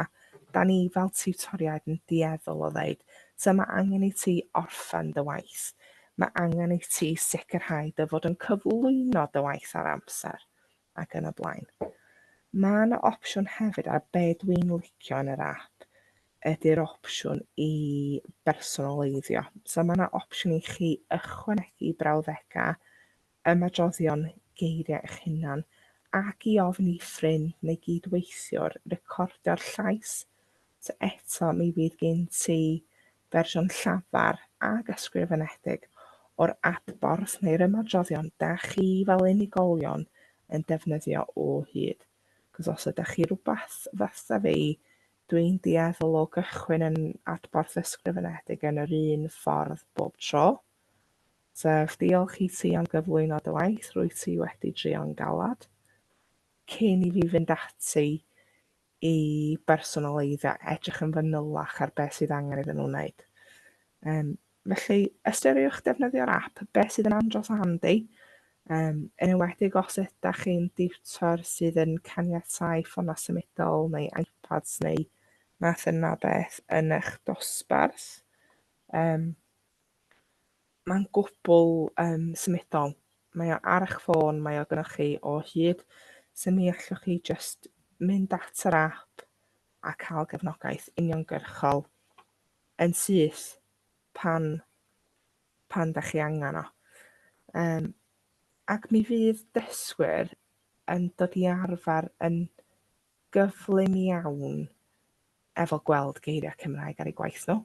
'da ni fel tiwtoriaid yn dueddol o ddeud. So ma' angen i ti orffen dy waith. Ma' angen i ti sicrhau dy fod yn cyflwyno dy waith ar amser ac yn y blaen. Mae 'na opsiwn hefyd a be dwi'n licio yn yr ap ydy'r opsiwn i bersonoleiddio. So mae 'na opsiwn i chi ychwanegu brawddegau, ymadroddion, geiriau eich hunan ac i ofyn i ffrind neu gydweithiwr recordio'r llais. So eto mi fydd gen ti fersiwn llafar ag ysgrifenedig o'r adborth neu'r ymadroddion da chi fel unigolion yn defnyddio o hyd. Cos os ydych chi rhywbeth fatha fi, Dwi'n dueddol o gychwyn yn adborth ysgrifenedig yn yr un ffordd bob tro. Sef, diolch i ti am gyflwyno dy waith, rwyt ti wedi drio'n galed. Cyn i fi fynd ati i bersonoleiddio, edrych yn fanylach ar beth sydd angen iddyn nhw wneud. Um, Felly, ystyriwch defnyddio'r ap, beth sydd yn andros o handi, um, yn enwedig os ydych chi'n diwtor sydd yn caniatáu ffonau symudol neu iPads neu math yna beth yn eich dosbarth. Um, mae'n gwbl um, symudol. Mae o ar eich ffôn, mae o gynnwch chi o hyd, so mi allwch chi just mynd at yr app a cael gefnogaeth uniongyrchol yn syth pan pan dach chi angen o. Yym ac mi fydd dysgwyr yn dod i arfer yn gyflym iawn efo gweld geiriau Cymraeg ar eu gwaith nhw,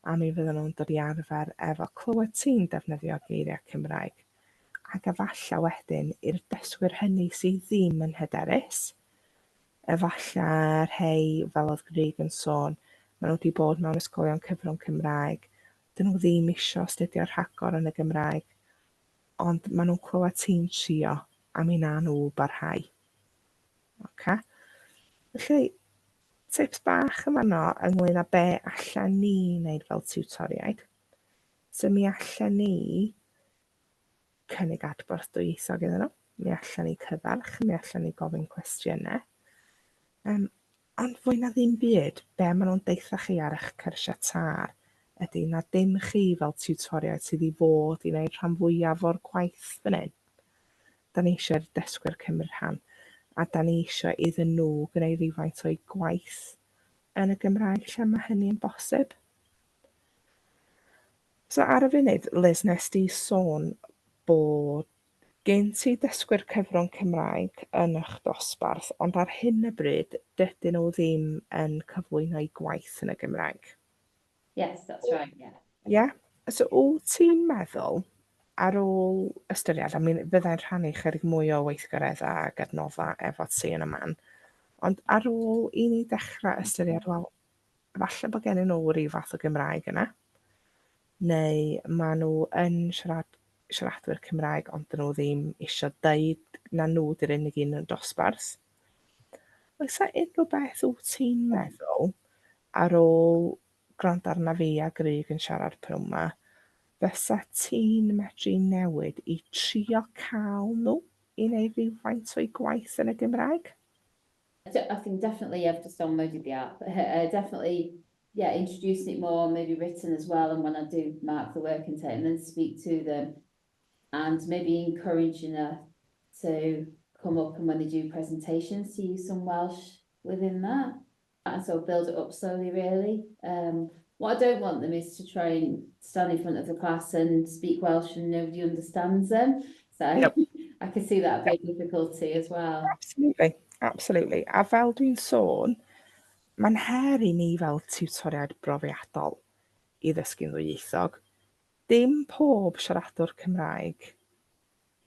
a mi fyddan nhw'n dod i arfer efo clywed ti'n defnyddio geiriau Cymraeg, ac efallai wedyn i'r dysgwyr hynny sydd ddim yn hyderus, Efallai rhei, fel oedd Grug yn sôn, maen nhw wedi bod mewn ysgolion cyfrwng Cymraeg, dyn nhw ddim isio astudio rhagor yn y Gymraeg, ond maen nhw'n clywed ti'n trio a mi na nhw barhau. Oce? Felly, tips bach yn fanno ynglyn â be allan ni wneud fel tiwtoriaid. So mi allan ni cynnig adborth dwyieithog iddyn nhw. Mi allan ni cyfarch, mi allan ni gofyn cwestiynau. Um, ond fwy na ddim byd, be maen nhw'n deutha chi ar eich cyrsiau târ ydy na dim chi fel tiwtoriaid sydd i fod i wneud rhan fwyaf o'r gwaith fan hyn. Da ni eisiau'r dysgwyr cymryd rhan, a da ni eisiau iddyn nhw gwneud rhywfaint o'u gwaith yn y Gymraeg lle mae hynny'n bosib. So ar y funud, Liz, nes di sôn bod gen ti dysgwyr cyfrwng Cymraeg yn eich dosbarth, ond ar hyn o bryd, dydyn nhw ddim yn cyflwyno eu gwaith yn y Gymraeg. Yes, that's right, yeah. Yeah? So wyt ti'n meddwl, ar ôl ystyried, I mean, fyddai'n rhannu chydig mwy o weithgareddau ac adnoddau efo ti yn y man, ond ar ôl i ni dechrau ystyried, wel, Falle bod gennyn nhw ryw fath o Gymraeg yna, neu maen nhw yn siarad, siaradwyr Cymraeg ond dyn nhw ddim eisiau deud na nhw di'r unig un yn y dosbarth. Oes 'na unrhyw beth wyt ti'n meddwl ar ôl gwrando arna fi a Grug yn siarad pnawn 'ma, fysa ti'n medru newid i trio cael nhw i wneud rhywfaint o'u gwaith yn y Gymraeg? I think definitely I've just downloaded the app. Definitely, yeah, introducing it more, maybe written as well, and when I do mark the work and take, and then speak to them, and maybe encouraging her to come up and when they do presentations to use some Welsh within that. And so build it up slowly, really. What I don't want them is to try and stand in front of the class and speak Welsh and nobody understands them. So yep. I can see that being yep. difficulty as well. Absolutely, absolutely. A fel dwi'n sôn, mae'n her i ni fel tiwtoriaid brofiadol i ddysgu'n ddwyieithog. Dim pob siaradwr Cymraeg,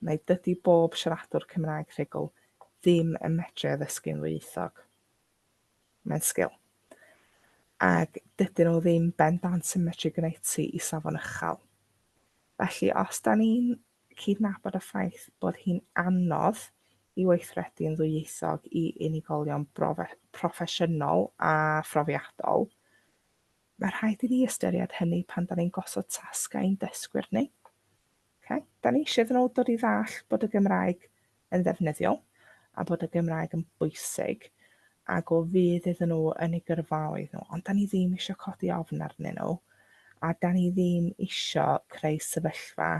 neu dydy bob siaradwr Cymraeg rhugl ddim yn medru addysgu'n ddwyieithog. Mae'n sgil. Ac dydyn nhw ddim bendant yn medru gwneud ti i safon uchel. Felly os da ni'n cydnabod y ffaith bod hi'n anodd i weithredu yn ddwyieithog i unigolion proffesiynol a phrofiadol, mae rhaid i ni ystyried hynny pan da ni'n gosod tasgau i'n dysgwyr ni. Okay? Da ni eisiau iddyn nhw dod i ddall bod y Gymraeg yn ddefnyddiol a bod y Gymraeg yn bwysig ac o fudd iddyn nhw yn eu gyrfaoedd nhw, ond da ni ddim eisiau codi ofn arnyn nhw a da ni ddim eisiau creu sefyllfa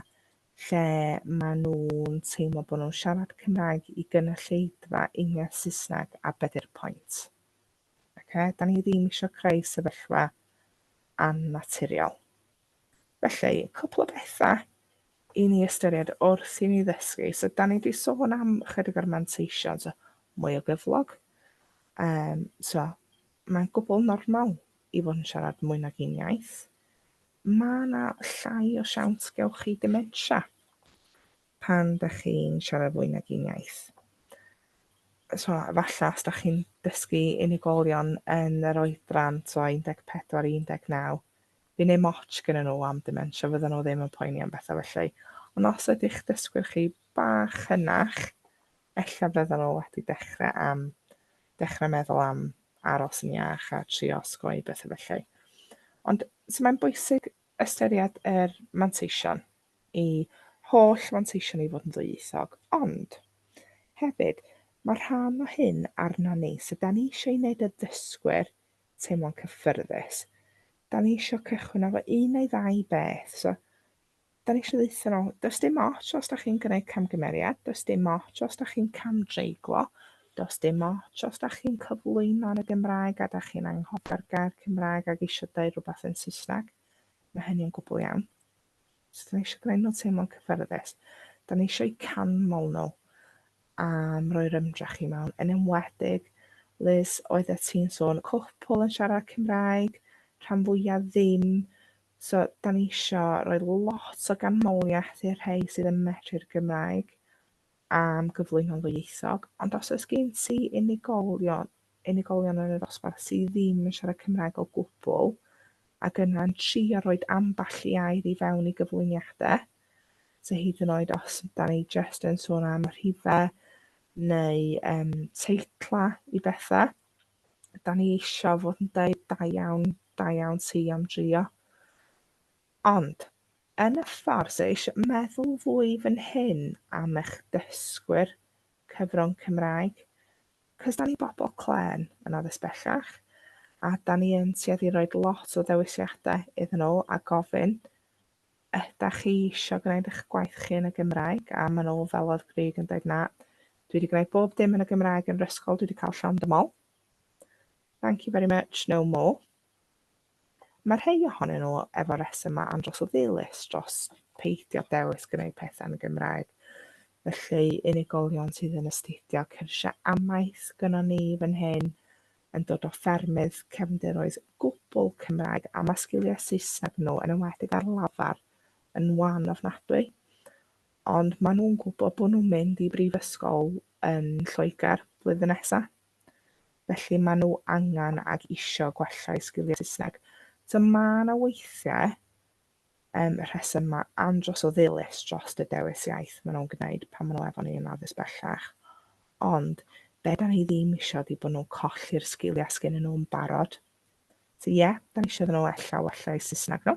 lle maen nhw'n teimlo bod nhw'n siarad Cymraeg i gynulleidfa uniaith Saesneg a be di'r pwynt. Okay? Da ni ddim eisiau creu sefyllfa annaturiol. Felly, cwpl o bethau i ni ystyried wrth i ni ddysgu. So, da ni wedi sôn am chydig o'r manteision, so mwy o gyflog. So, mae'n gwbl normal i fod yn siarad mwy nag un iaith. Mae yna llai o siawns gewch chi dementia pan da chi'n siarad fwy nag un iaith. So, efallai os da chi'n dysgu unigolion yn yr oedran so 14 i 19, fydd ddim ots gyda nhw am dementia, fydden nhw ddim yn poeni am bethau felly. Ond os ydych dysgwyr chi bach hynach, ella fydden nhw wedi dechrau am dechrau meddwl am aros yn iach a trio osgoi bethau felly. Ond so mae'n bwysig ystyried yr manteision i holl fanteision i fod yn ddwyieithog, ond hefyd mae rhan o hyn arno ni, so da ni eisiau i wneud y ddysgwyr teimlo'n cyffyrddus. Da ni eisiau cychwyn efo un neu ddau beth, so da ni eisiau ddeutha nhw, does dim ots os da chi'n gwneud camgymeriad, does dim ots os da chi'n camdreiglo, does dim ots os da chi'n cyflwyno yn y Gymraeg a da chi'n anghofio'r gair Cymraeg ac eisiau dweud rhywbeth yn Saesneg. Mae hynny'n gwbl iawn. So da ni eisiau gwneud nhw teimlo'n cyffyrddus. Da ni eisiau canmol nhw am roi'r ymdrech i mewn, yn enwedig, Liz, oeddet ti'n sôn, cwpl yn siarad Cymraeg, rhan fwyaf ddim. So, da ni eisiau rhoi lot o ganmoliaeth i'r rhai sydd yn medru'r Gymraeg am gyflwyno'n ddwyieithog, ond os oes gen ti unigolion, unigolion yn y dosbarth sydd ddim yn siarad Cymraeg o gwbl, ac yna'n trio rhoi ambell i air i fewn i gyflwyniadau, so hyd yn oed os da ni jyst yn sôn am rhifau neu teitla i bethau, da ni eisiau fod yn deud da iawn, da iawn ti am drio. Ond, yn y ffordd, so eisiau meddwl fwy fan hyn am eich dysgwyr cyfrwng Cymraeg, cos da ni bobl clên yn addysg bellach, a da ni yn tueddu i roed lot o ddewisiadau iddyn nhw a gofyn, ydach chi eisiau gwneud eich gwaith chi yn y Gymraeg? A maen nhw, fel oedd Grug yn dweud, na, dwi wedi gwneud bob dim yn y Gymraeg yn yr ysgol, dwi wedi cael llond y mol. Thank you very much, no more. Mae rhai ohonyn nhw efo resymau andros o ddilys dros peidio dewis gwneud pethau yn y Gymraeg. Felly, unigolion sydd yn astudio cyrsiau amaeth gynnon ni fan hyn, yn dod o ffermydd cefndiroedd gwbl Cymraeg, a mae sgiliau Saesneg nhw, yn enwedig ar lafar, yn wan ofnadwy. Ond maen nhw'n gwybod bod nhw'n mynd i brifysgol yn Lloegr blwyddyn nesaf. Felly maen nhw angen ac isio gwella eu sgiliau Saesneg. So mae yna weithiau rhesymau andros o ddilys dros y dewis iaith maen nhw'n gwneud pan maen nhw efo ni yn addysg bellach. Ond be da ni ddim isio ydy bod nhw'n colli'r sgiliau sgennyn nhw'n barod. So ie, yeah, da ni eisiau iddyn nhw ella wella eu Saesneg nhw.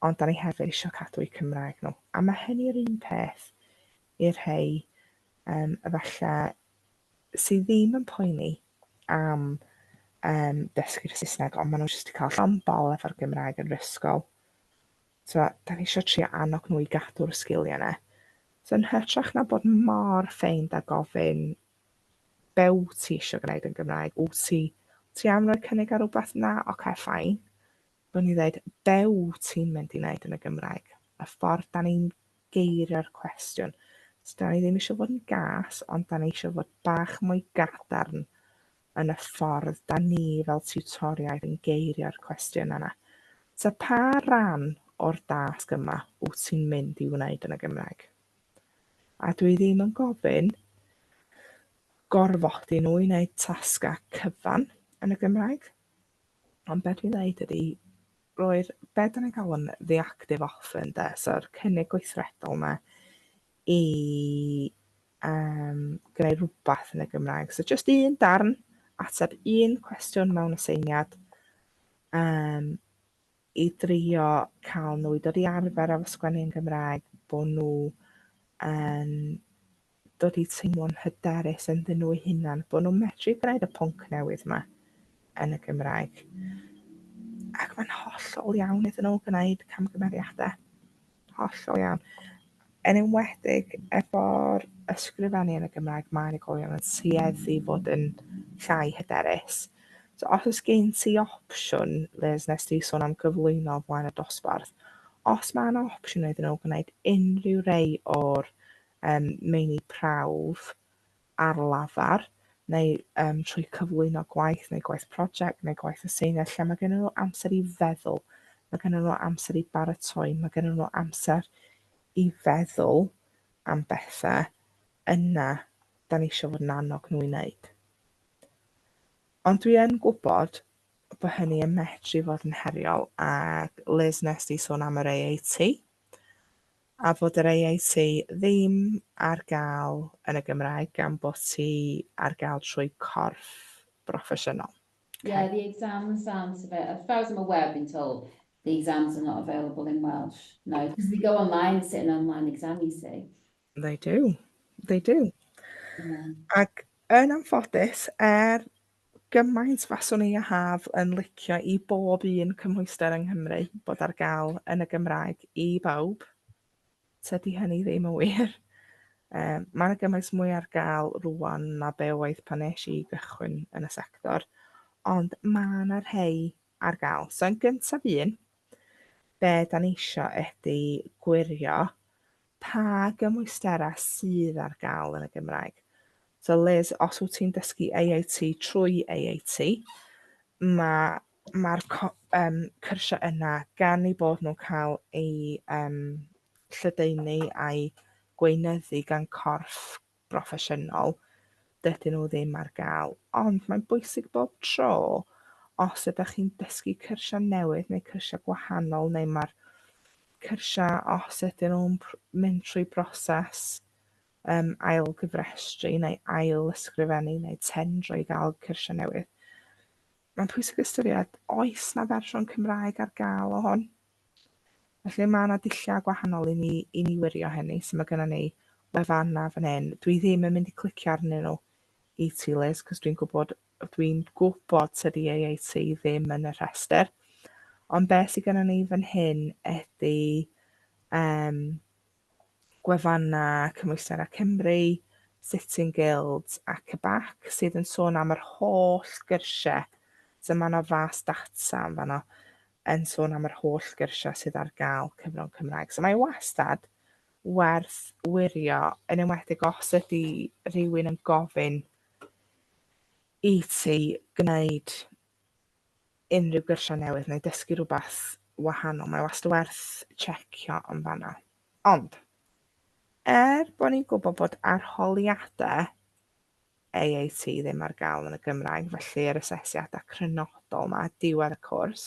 Ond da ni hefyd eisiau cadw eu Cymraeg nhw. A mae hynny'r un peth i'r rhai efallai sydd ddim yn poeni am dysgu'r Saesneg, ond maen nhw jyst wedi cael llond bol efo'r Gymraeg yn yr ysgol. So, da ni eisiau trio annog nhw i gadw'r sgiliau yna. So, yn hytrach na bod mor ffeind a gofyn be wyt ti eisiau gwneud yn Gymraeg, wyt ti am roi cynnig ar rhywbeth? Na, oce, okay, fine. Byddwn ni dweud, be wyt ti'n mynd i wneud yn y Gymraeg? Y ffordd da ni'n geirio'r cwestiwn. So, da ni ddim eisiau fod yn gas, ond da ni eisiau fod bach mwy gadarn yn y ffordd da ni fel tiwtoriaid yn geirio'r cwestiwn yna. So, pa ran o'r dasg yma wyt ti'n mynd i wneud yn y Gymraeg? A dwi ddim yn gofyn gorfodi nhw i wneud tasgau cyfan yn y Gymraeg. Ond be dwi'n dweud ydy roi'r be dan ni'n galw'n the active offer ynde, so'r cynnig gweithredol 'ma i gwneud rhywbeth yn y Gymraeg. So jyst un darn, ateb un cwestiwn mewn aseiniad i drio cael nhw i dod i arfer efo sgwennu yn Gymraeg, bod nhw yn dod i teimlo'n hyderus ynddyn nhw eu hunan, bod nhw'n medru gwneud y pwnc newydd yma yn y Gymraeg. Ac mae'n hollol iawn iddyn nhw gwneud camgymeriadau. Hollol iawn. Yn enwedig efo'r ysgrifennu yn y Gymraeg, mae unigolion yn tueddu i fod yn llai hyderus. So os oes gen ti opsiwn, Liz, nes ti sôn am gyflwyno o flaen y dosbarth, os mae yna opsiwn iddyn nhw gwneud unrhyw rei o'r meini prawf ar lafar, neu trwy cyflwyno gwaith neu gwaith prosiect neu gwaith aseiniad lle mae gen nhw amser i feddwl, mae gen nhw amser i baratoi, mae gen nhw amser i feddwl am bethau, yna da ni eisiau fod yn annog nhw i wneud. Ond dwi yn gwybod bod hynny yn medru fod yn heriol, ac Liz nes di sôn am yr AAT, a fod yr AAT ddim ar gael yn y Gymraeg gan bod ti ar gael trwy corff broffesiynol. Okay. Yeah, the exams aren't available. As far as I'm aware, I've been told the exams are not available in Welsh. No, because they go online, sit an online exam, you see. They do. They do. Yeah. Ac yn anffodus, er gymaint faswn i a Haf yn licio i bob un cymhwyster yng Nghymru bod ar gael yn y Gymraeg i bawb, tydi hynny ddim yn wir. Mae yna gymaint mwy ar gael rwan na be oedd pan nes i gychwyn yn y sector, ond mae yna rhai ar gael. So yn gyntaf un, be da ni isio ydy gwirio pa gymwysterau sydd ar gael yn y Gymraeg. So Liz, os wyt ti'n dysgu AAT trwy AAT, mae'r ma cyrsiau yna, gan eu bod nhw'n cael eu lledaenu a'u gweinyddu gan corff broffesiynol, dydyn nhw ddim ar gael. Ond mae'n bwysig bob tro, os ydych chi'n dysgu cyrsiau newydd neu cyrsiau gwahanol, neu mae'r cyrsiau, os ydyn nhw'n mynd trwy broses ail gyfrestru neu ail ysgrifennu neu tendro i gael cyrsiau newydd, mae'n pwysig ystyried, oes na fersiwn Cymraeg ar gael o hwn? Felly mae yna dulliau gwahanol i ni wirio hynny. So mae gennym ni wefannau fan hyn. Dwi ddim yn mynd i clicio arnyn nhw i ti, Liz, cos dwi'n gwybod tydi AAT ddim yn y rhestr. Ond beth sydd gennym ni fan hyn ydy gwefannau Cymwysterau Cymru, City and Guilds a CBAC sydd yn sôn am yr holl gyrsiau. So mae yna fas data yn fanno yn sôn am yr holl gyrsiau sydd ar gael cyfrwng Cymraeg. So mae wastad werth wirio, yn enwedig os ydy rhywun yn gofyn i ti gwneud unrhyw gyrsiau newydd neu dysgu rhywbeth wahanol. Mae wastad werth checio yn fanno. Ond, er bod ni'n gwybod bod arholiadau AAT ddim ar gael yn y Gymraeg, felly yr asesiadau crynodol yma diwedd y cwrs,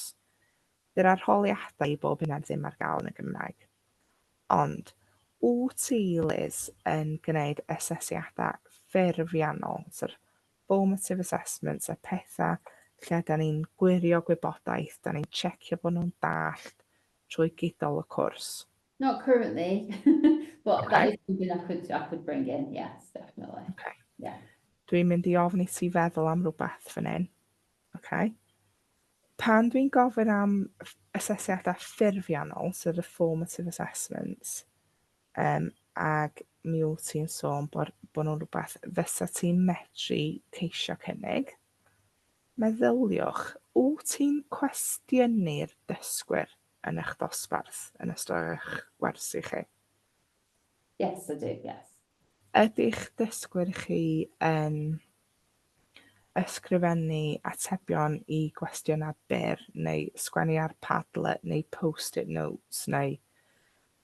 dy'r arholiadau i bob uned ddim ar gael yn y Gymraeg. Ond, wyt ti, Liz, yn gwneud asesiadau ffurfiannol, so'r formative assessments a pethau lle da ni'n gwirio gwybodaeth, da ni'n checio bod nhw'n dallt trwy gydol y cwrs? Not currently, but that is something I could bring in. Yes, definitely. Okay. Yeah. Dwi'n mynd i ofyn i ti feddwl am rhywbeth fan hyn. Okay. Pan dwi'n gofyn am asesiadau ffurfiannol, so the formative assessments, ag mi wyt ti'n sôn bod nhw'n rhywbeth fysa ti'n medru ceisio cynnig, meddyliwch, wyt ti'n cwestiynu'r dysgwyr yn eich dosbarth yn ystod eich gwersi chi? Yes, I do. Yes. Ydy'ch dysgwyr chi yn ysgrifennu atebion i gwestiynau byr neu sgwennu ar Padlet neu post-it notes neu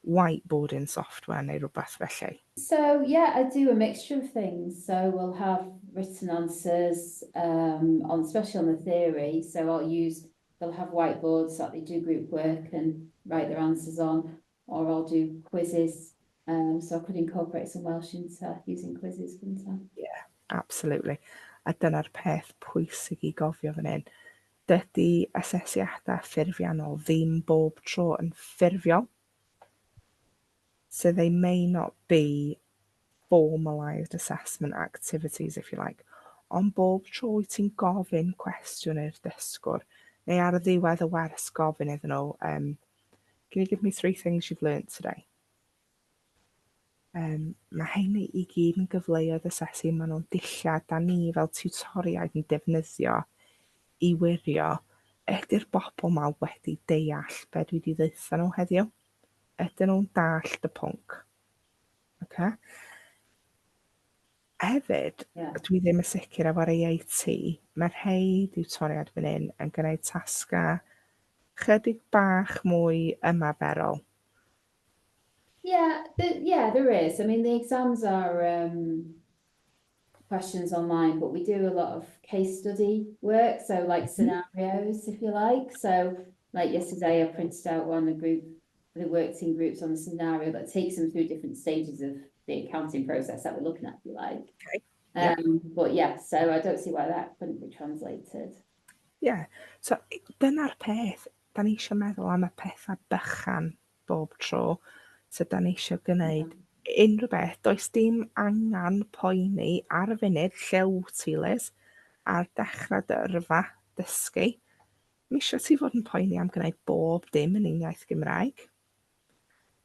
whiteboarding software neu rhywbeth felly? So yeah, I do a mixture of things. So we'll have written answers on, especially on the theory. So I'll use They'll have whiteboards that they do group work and write their answers on, or I'll do quizzes. So I could incorporate some Welsh into using quizzes, couldn't I? Yeah, absolutely. A dyna'r peth pwysig i gofio fan hyn. Dydy asesiadau ffurfiannol ddim bob tro yn ffurfiol. So they may not be formalised assessment activities, if you like. Ond bob tro wyt ti'n gofyn cwestiwn i'r dysgwr, neu ar y ddiwedd y wers gofyn iddyn nhw, "Can you give me three things you've learnt today?" Mae heini i gyd yn gyfleoedd asesu, maen nhw'n dulliau da ni fel tiwtoriaid yn defnyddio i wirio ydy'r bobl 'ma wedi deall be dwi wedi ddeutha nhw heddiw? Ydyn nhw'n dallt y pwnc? Okay? Hefyd, dwi ddim yn sicr efo'r AAT, mae rhai diwtoriaid fan hyn yn gwneud tasgau chydig bach mwy ymarferol. Yeah, there is. I mean, the exams are questions online, but we do a lot of case study work, so like scenarios, if you like. So, like yesterday, I printed out one, a group, they worked in groups on a scenario that takes them through different stages of the accounting process that we're looking at, if you like. But yeah, so I don't see why that couldn't be translated. Yeah, so dyna'r peth, da ni eisiau meddwl am y pethau bychan bob tro. So da ni eisiau gwneud unrhyw beth. Does dim angen poeni ar y funud lle wyt ti, Liz, ar dechrau dy yrfa dysgu. Mi eisiau ti fod yn poeni am gwneud bob dim yn un iaith Gymraeg.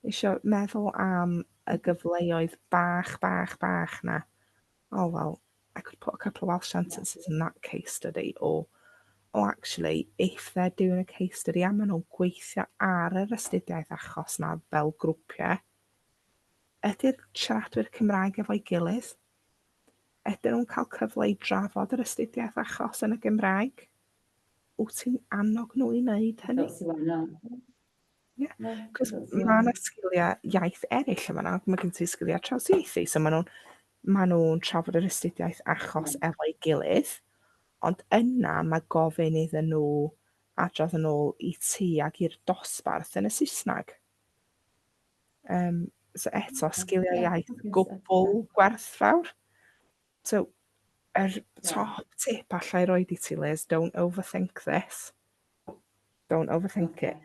Eisiau meddwl am y gyfleoedd bach, bach, bach na. "Oh, well, I could put a couple of Welsh sentences in that case study," or "Oh, actually, if they're doing a case study a maen nhw'n gweithio ar yr astudiaeth achos na fel grwpiau, ydy'r siaradwyr Cymraeg efo'i gilydd? Ydyn nhw'n cael cyfle i drafod yr astudiaeth achos yn y Gymraeg? Wyt ti'n annog nhw i wneud hynny?" Don't see why not. Yeah, No, cos don't see why mae yna not. Sgiliau iaith eraill yma nawr. Mae gen ti sgiliau trawsieithu, so maen nhw trafod yr astudiaeth achos efo'i gilydd, ond yna mae gofyn iddyn nhw adrodd yn ôl i ti ac i'r dosbarth yn y Saesneg. So eto, sgiliau iaith gwbl gwerthfawr. So, yr top tip allai roid i ti, Liz, don't overthink this. Don't overthink it.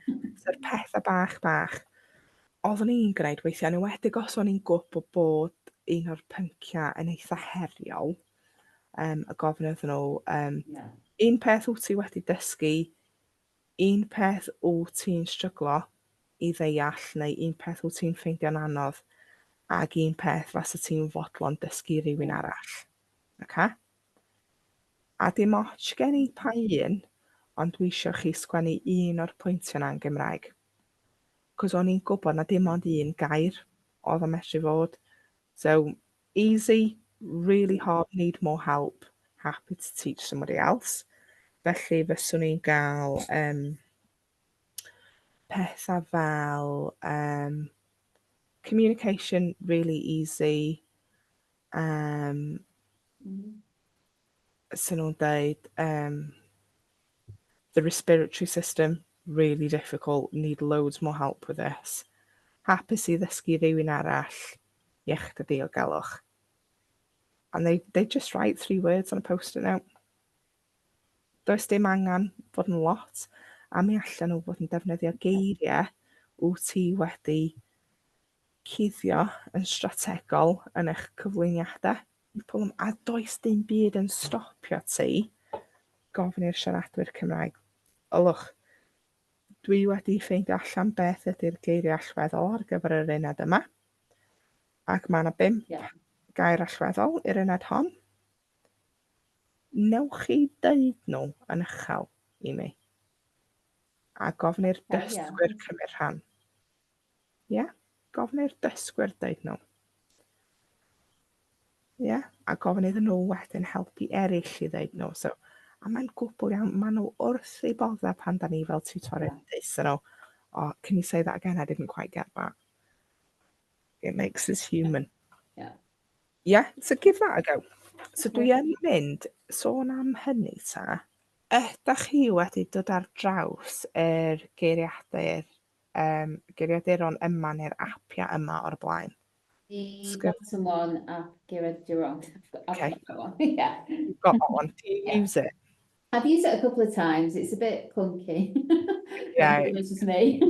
So'r pethau bach bach. Oeddwn i'n gwneud weithiau, yn enwedig os o'n i'n gwybod bod un o'r pynciau yn eitha heriol, a gofyn iddyn nhw, "Un peth wyt ti wedi dysgu, un peth wyt ti'n stryglo i ddeall, neu un peth wyt ti'n ffeindio'n anodd, ac un peth fasa ti'n fodlon dysgu rhywun arall." Okay? A dim ots gen i pa un, ond dwi eisiau chi sgwennu un o'r pwyntiau yna yn Gymraeg. Cos o'n i'n gwybod na dim ond un gair oedd o'n medru fod. So, easy, really hard, need more help, happy to teach somebody else. Felly fyswn i'n gael pethau fel communication really easy, sy'n nhw'n deud the respiratory system, really difficult, need loads more help with this. Hapus i ddysgu rhywun arall, iechyd a diogelwch. And they just write three words on a post-it note. Does dim angen fod yn lot, a mi allan nhw fod yn defnyddio geiriau wyt ti wedi cuddio yn strategol yn eich cyflwyniadau. A does dim byd yn stopio ti gofyn i'r siaradwyr Cymraeg, "Ylwch, dwi wedi ffeindio allan beth ydy'r geiriau allweddol ar gyfer yr uned yma. Ac mae yna bump gair allweddol i'r uned hon. Newch chi deud nhw yn uchel i mi?" A gofyn i'r dysgwyr cymryd rhan. Ie, yeah? Gofyn i'r dysgwyr deud nhw. Ie, yeah? A gofyn iddyn nhw wedyn helpu eraill i ddeud nhw. So, a mae'n gwbl iawn, maen nhw wrth eu boddau pan da ni fel tiwtoriaid yn deutha nhw, "Oh, can you say that again? I didn't quite get that." It makes us human. Yeah, so give that a go. So dwi yn mynd, sôn am hynny ta, Ydach chi wedi dod ar draws yr geiriadur, geiriaduron yma neu'r apiau yma o'r blaen? The bottom one, app Geiriaduron. I've got that one. Yeah. You've got that one. Do you use it? I've used it a couple of times. It's a bit clunky. Yeah. It's just me.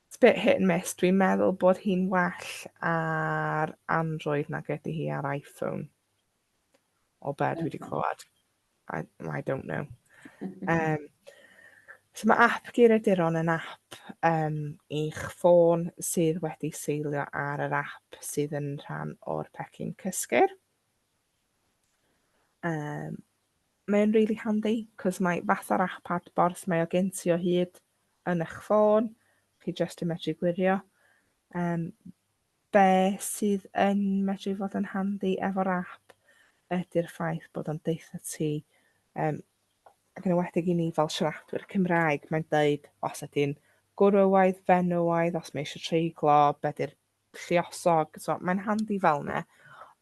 It's a bit hit and miss. Dwi'n meddwl bod hi'n well ar Android nag ydy hi ar iPhone. O be dwi wedi clywed. I don't know. So mae app Geiriaduron yn app i'ch ffôn sydd wedi seilio ar yr app sydd yn rhan o'r pecyn Cysgur. Mae'n really handy, cos mae fatha'r app adborth, mae o gen ti o hyd yn eich ffôn, chi jyst yn medru gwirio. Be sydd yn medru fod yn handi efo'r app ydy'r ffaith bod o'n deutha ti, ac yn enwedig i ni fel siaradwyr Cymraeg, mae'n deud os ydy'n gwrywaidd, fenywaidd, os mae eisiau treiglo, be di'r lluosog, so mae'n handi fel 'na.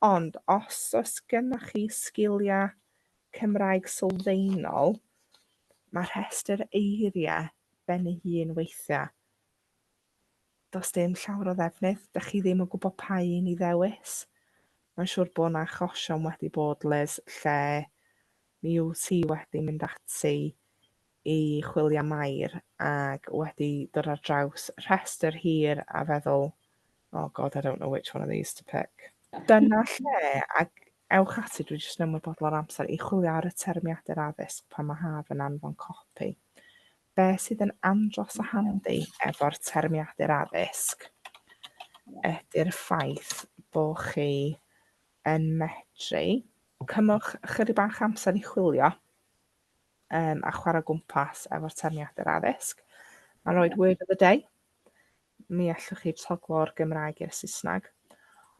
Ond os oes gennych chi sgiliau Cymraeg sylfaenol, mae rhestr eiriau ben ei hun weithiau. Does dim llawer o ddefnydd, dach chi ddim yn gwybod pa un i ddewis. Mae'n siŵr bod yna achosion wedi bod, Liz, lle mi wyt ti wedi mynd ati i chwilio am air ac wedi dod ar draws rhestr hir a feddwl, "Oh God, I don't know which one of these to pick." Dyna lle, ac ewch ati, dwi jyst yn ymwybodol o'r amser, i chwilio ar y termiadur addysg pan mae Haf yn anfon copi. Be sydd yn andros o handi efo'r termiadur addysg ydy'r ffaith bod chi yn medru cymwch chydig bach amser i chwilio a chwarae gwmpas efo'r termiadur addysg. Mae'n rhoi word of the day. Mi allwch chi toglo'r Gymraeg i'r Saesneg.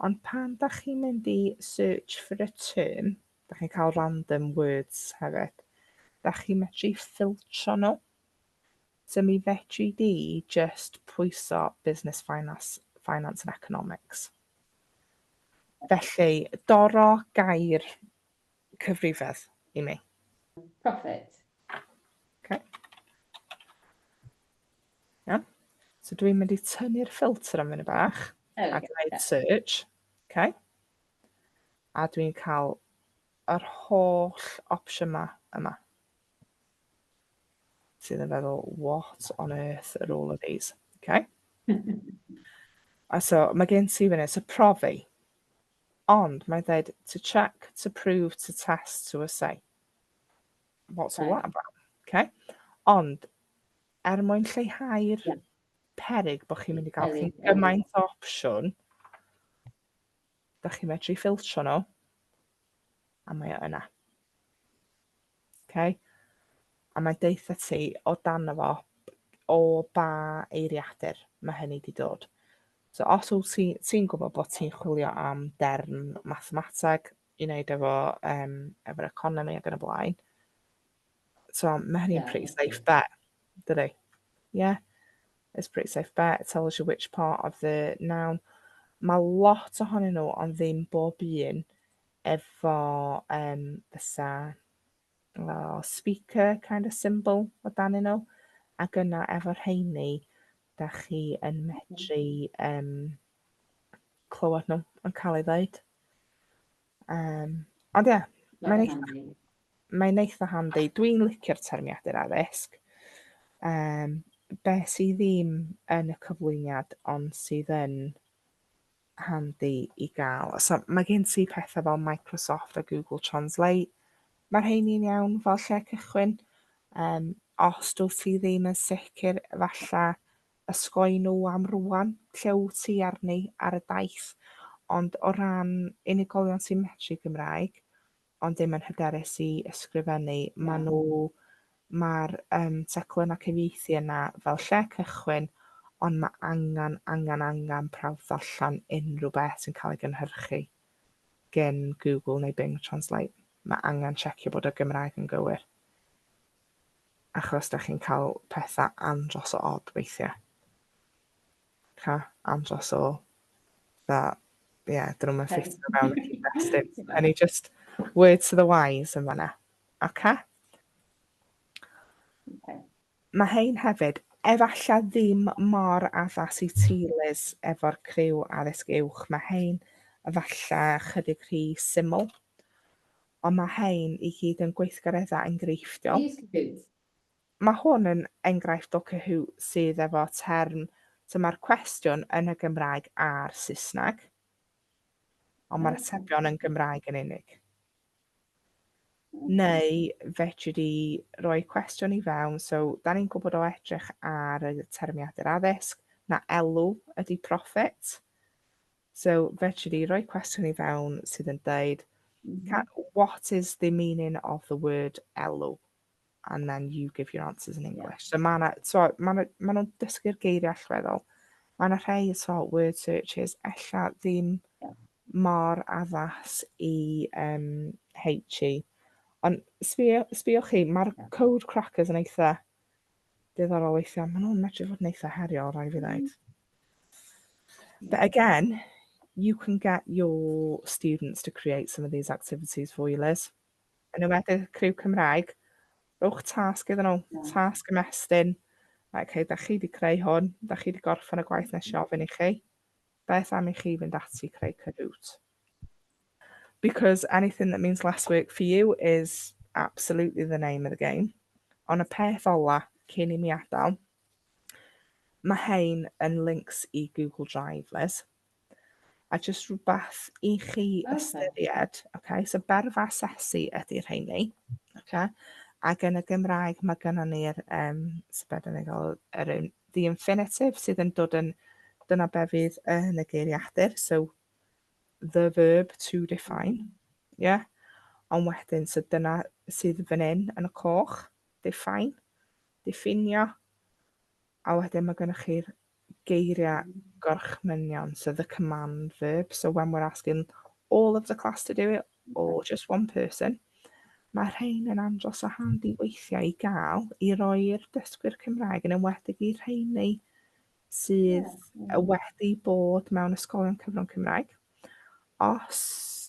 Ond pan da chi'n mynd i search for a term, da chi'n cael random words hefyd, da chi'n medru ffiltro nhw. So mi fedri di just pwyso business finance, finance and economics. Felly, doro gair cyfrifedd i mi. Profit. Okay. Iawn. So dwi'n mynd i tynnu'r ffilter am funud bach There a we go. gwneud search. Okay. A dwi'n cael yr holl opsiwn yma yma. Sydd yn feddwl, "What on earth are all of these?" Okay. A so mae gen ti fyny, so profi. Ond mae'n dweud to check, to prove, to test, to assay. What's all that about? Okay. Ond er mwyn lleihau'r peryg bod chi'n mynd i gael Peryg, cyn gymaint o opsiwn, da chi'n medru ffiltro nhw, a mae o yna. Okay? A mae'n deutha ti o dan fo o ba eiriadur mae hynny wedi dod. So os wyt ti'n ti gwybod bod ti'n chwilio am derm mathemateg i wneud efo'r economi ac yn y blaen, so mae hynny'n pretty safe bet, dydy? Yeah, it's pretty safe bet. It tells you which part of the noun. Mae lot ohonyn nhw, ond ddim bob un efo fysa speaker kind of symbol o dan nhw. Ac yna efo'r rheini, da chi yn medru clywed nhw yn cael ei ddeud. Ond ie, mae'n eitha, mae'n eitha handi. Dwi'n licio'r termiadur addysg. Be sydd ddim yn y cyflwyniad ond sydd yn handi i gael. So mae gen ti pethau fel Microsoft a Google Translate. Mae'r rheini'n iawn fel lle cychwyn. Os dwyt ti ddim yn sicr, falle osgoi nhw am rwan, lle wyt ti arni ar y daith. Ond o ran unigolion sy'n medru Gymraeg, ond ddim yn hyderus i ysgrifennu, maen nhw, mae'r teclynau cyfieithu yna fel lle cychwyn, ond mae angen, angen, angen prawf ddarllen unrhyw beth sy'n cael ei gynhyrchu gen Google neu Bing Translate. Mae angen checio bod y Gymraeg yn gywir. Achos da chi'n cael pethau andros o od weithiau. Ca, andros o that, yeah, dyn nhw'n ffitio mewn y cyd-destun. And he just words to the wise yn fanna. Okay? Okay. Mae hein hefyd, efallai ddim mor addas i ti, Liz, efo'r criw addysg uwch. Mae hein efallai chydig rhy syml. Ond mae hein i gyd yn gweithgareddau enghreifftiol. Use Kahoot. Mae hwn yn enghraifft o Kahoot sydd efo term, so mae'r cwestiwn yn y Gymraeg a'r Saesneg, ond mae'r atebion yn Gymraeg yn unig. Neu fedri di roi cwestiwn i fewn, so da ni'n gwybod o edrych ar y termiadur addysg, na elw ydy profit. So fedri di roi cwestiwn i fewn sydd yn deud, "What is the meaning of the word elw?" And then you give your answers in English. So mae 'na, so, ma nhw'n dysgu'r geiriau allweddol. Mae yna rhai, so, word searches, ella ddim mor addas i HE. Ond sbiwch chi, mae'r code crackers yn eitha diddorol weithiau. Maen nhw'n medru fod yn eitha heriol, rhaid fi ddweud. But again, you can get your students to create some of these activities for you, Liz. Yn enwedig criw Cymraeg, rhowch tasg iddyn nhw, tasg ymestyn. Right, okay, da chi wedi creu hwn, da chi wedi gorffen y gwaith nes i ofyn i chi. Beth am i chi fynd ati creu Kahoot? Because anything that means less work for you is absolutely the name of the game. Ond y peth ola, cyn i mi adael, mae hein yn links i Google Drive, Liz. A jyst rhywbeth i chi ystyried, okay? So berfa asesu ydy'r rheini, okay? Ac yn y Gymraeg mae gennym ni'r, so be dyn ni'n gael, the infinitive sydd yn dod yn, dyna be fydd yn y geiriadur, so the verb to define, yeah? Ond wedyn, so dyna sydd fan hyn yn y coch, define, diffinio, a wedyn mae gennych chi'r geiriau gorchmynion, so the command verb. So when we're asking all of the class to do it, or just one person, mae rhain yn andros o handi weithiau i gael i roi'r dysgwyr Cymraeg, yn enwedig i'r rheini sydd wedi bod mewn ysgolion cyfrwng Cymraeg. Os,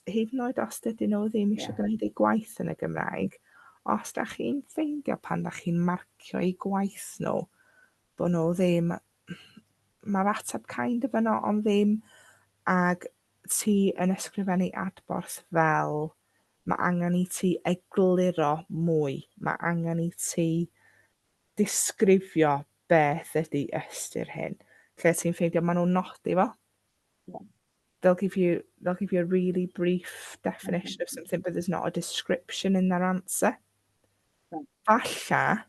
hyd yn oed os dydyn nhw ddim eisiau gwneud eu gwaith yn y Gymraeg, os da chi'n ffeindio pan da chi'n marcio eu gwaith nhw, bod nhw ddim, mae'r ateb kind of yno, ond ddim, ag ti yn ysgrifennu adborth fel mae angen i ti egluro mwy, mae angen i ti disgrifio beth ydy ystyr hyn. Lle ti'n ffeindio maen nhw'n nodi fo. They'll give you a really brief definition of something, but there's not a description in their answer. Falla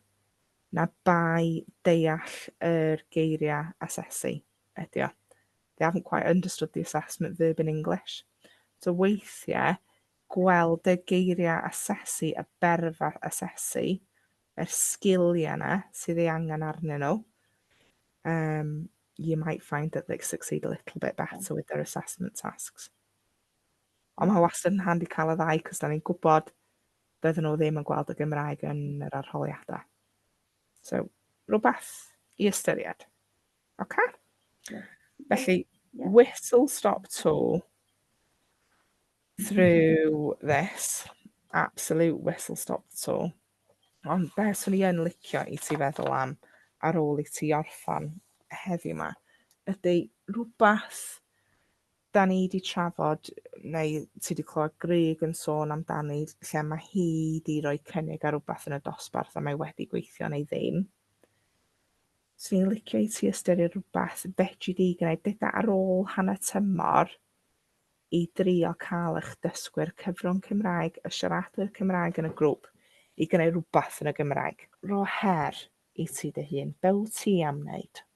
na bai deall yr geiriau asesu ydy o. They haven't quite understood the assessment verb in English. So weithiau, gweld y geiriau asesu, y berfa asesu, yr sgiliau yna sydd ei angen arnyn nhw, you might find that they succeed a little bit better with their assessment tasks. Ond mae wastad yn handi cael y ddau, cos da ni'n gwybod bydden nhw ddim yn gweld y Gymraeg yn yr arholiadau. So, rhywbeth i ystyried. Okay? Yeah. Felly, whistle stop tour through this. Absolute whistle stop tour. Ond beth swn i yn licio i ti feddwl am ar ôl i ti orffan heddiw yma ydy rhywbeth da ni wedi trafod neu ti wedi clywed Grug yn sôn amdani lle mae hi wedi rhoi cynnig ar rhywbeth yn y dosbarth a mae wedi gweithio neu ddim. Swn i'n licio i ti ystyried rhywbeth fedri di gwneud deuda ar ôl hanner tymor i drio cael eich dysgwyr cyfrwng Cymraeg, y siaradwyr Cymraeg yn y grŵp, i gwneud rhywbeth yn y Gymraeg. Rho her i ti dy hun. Be wyt ti am wneud?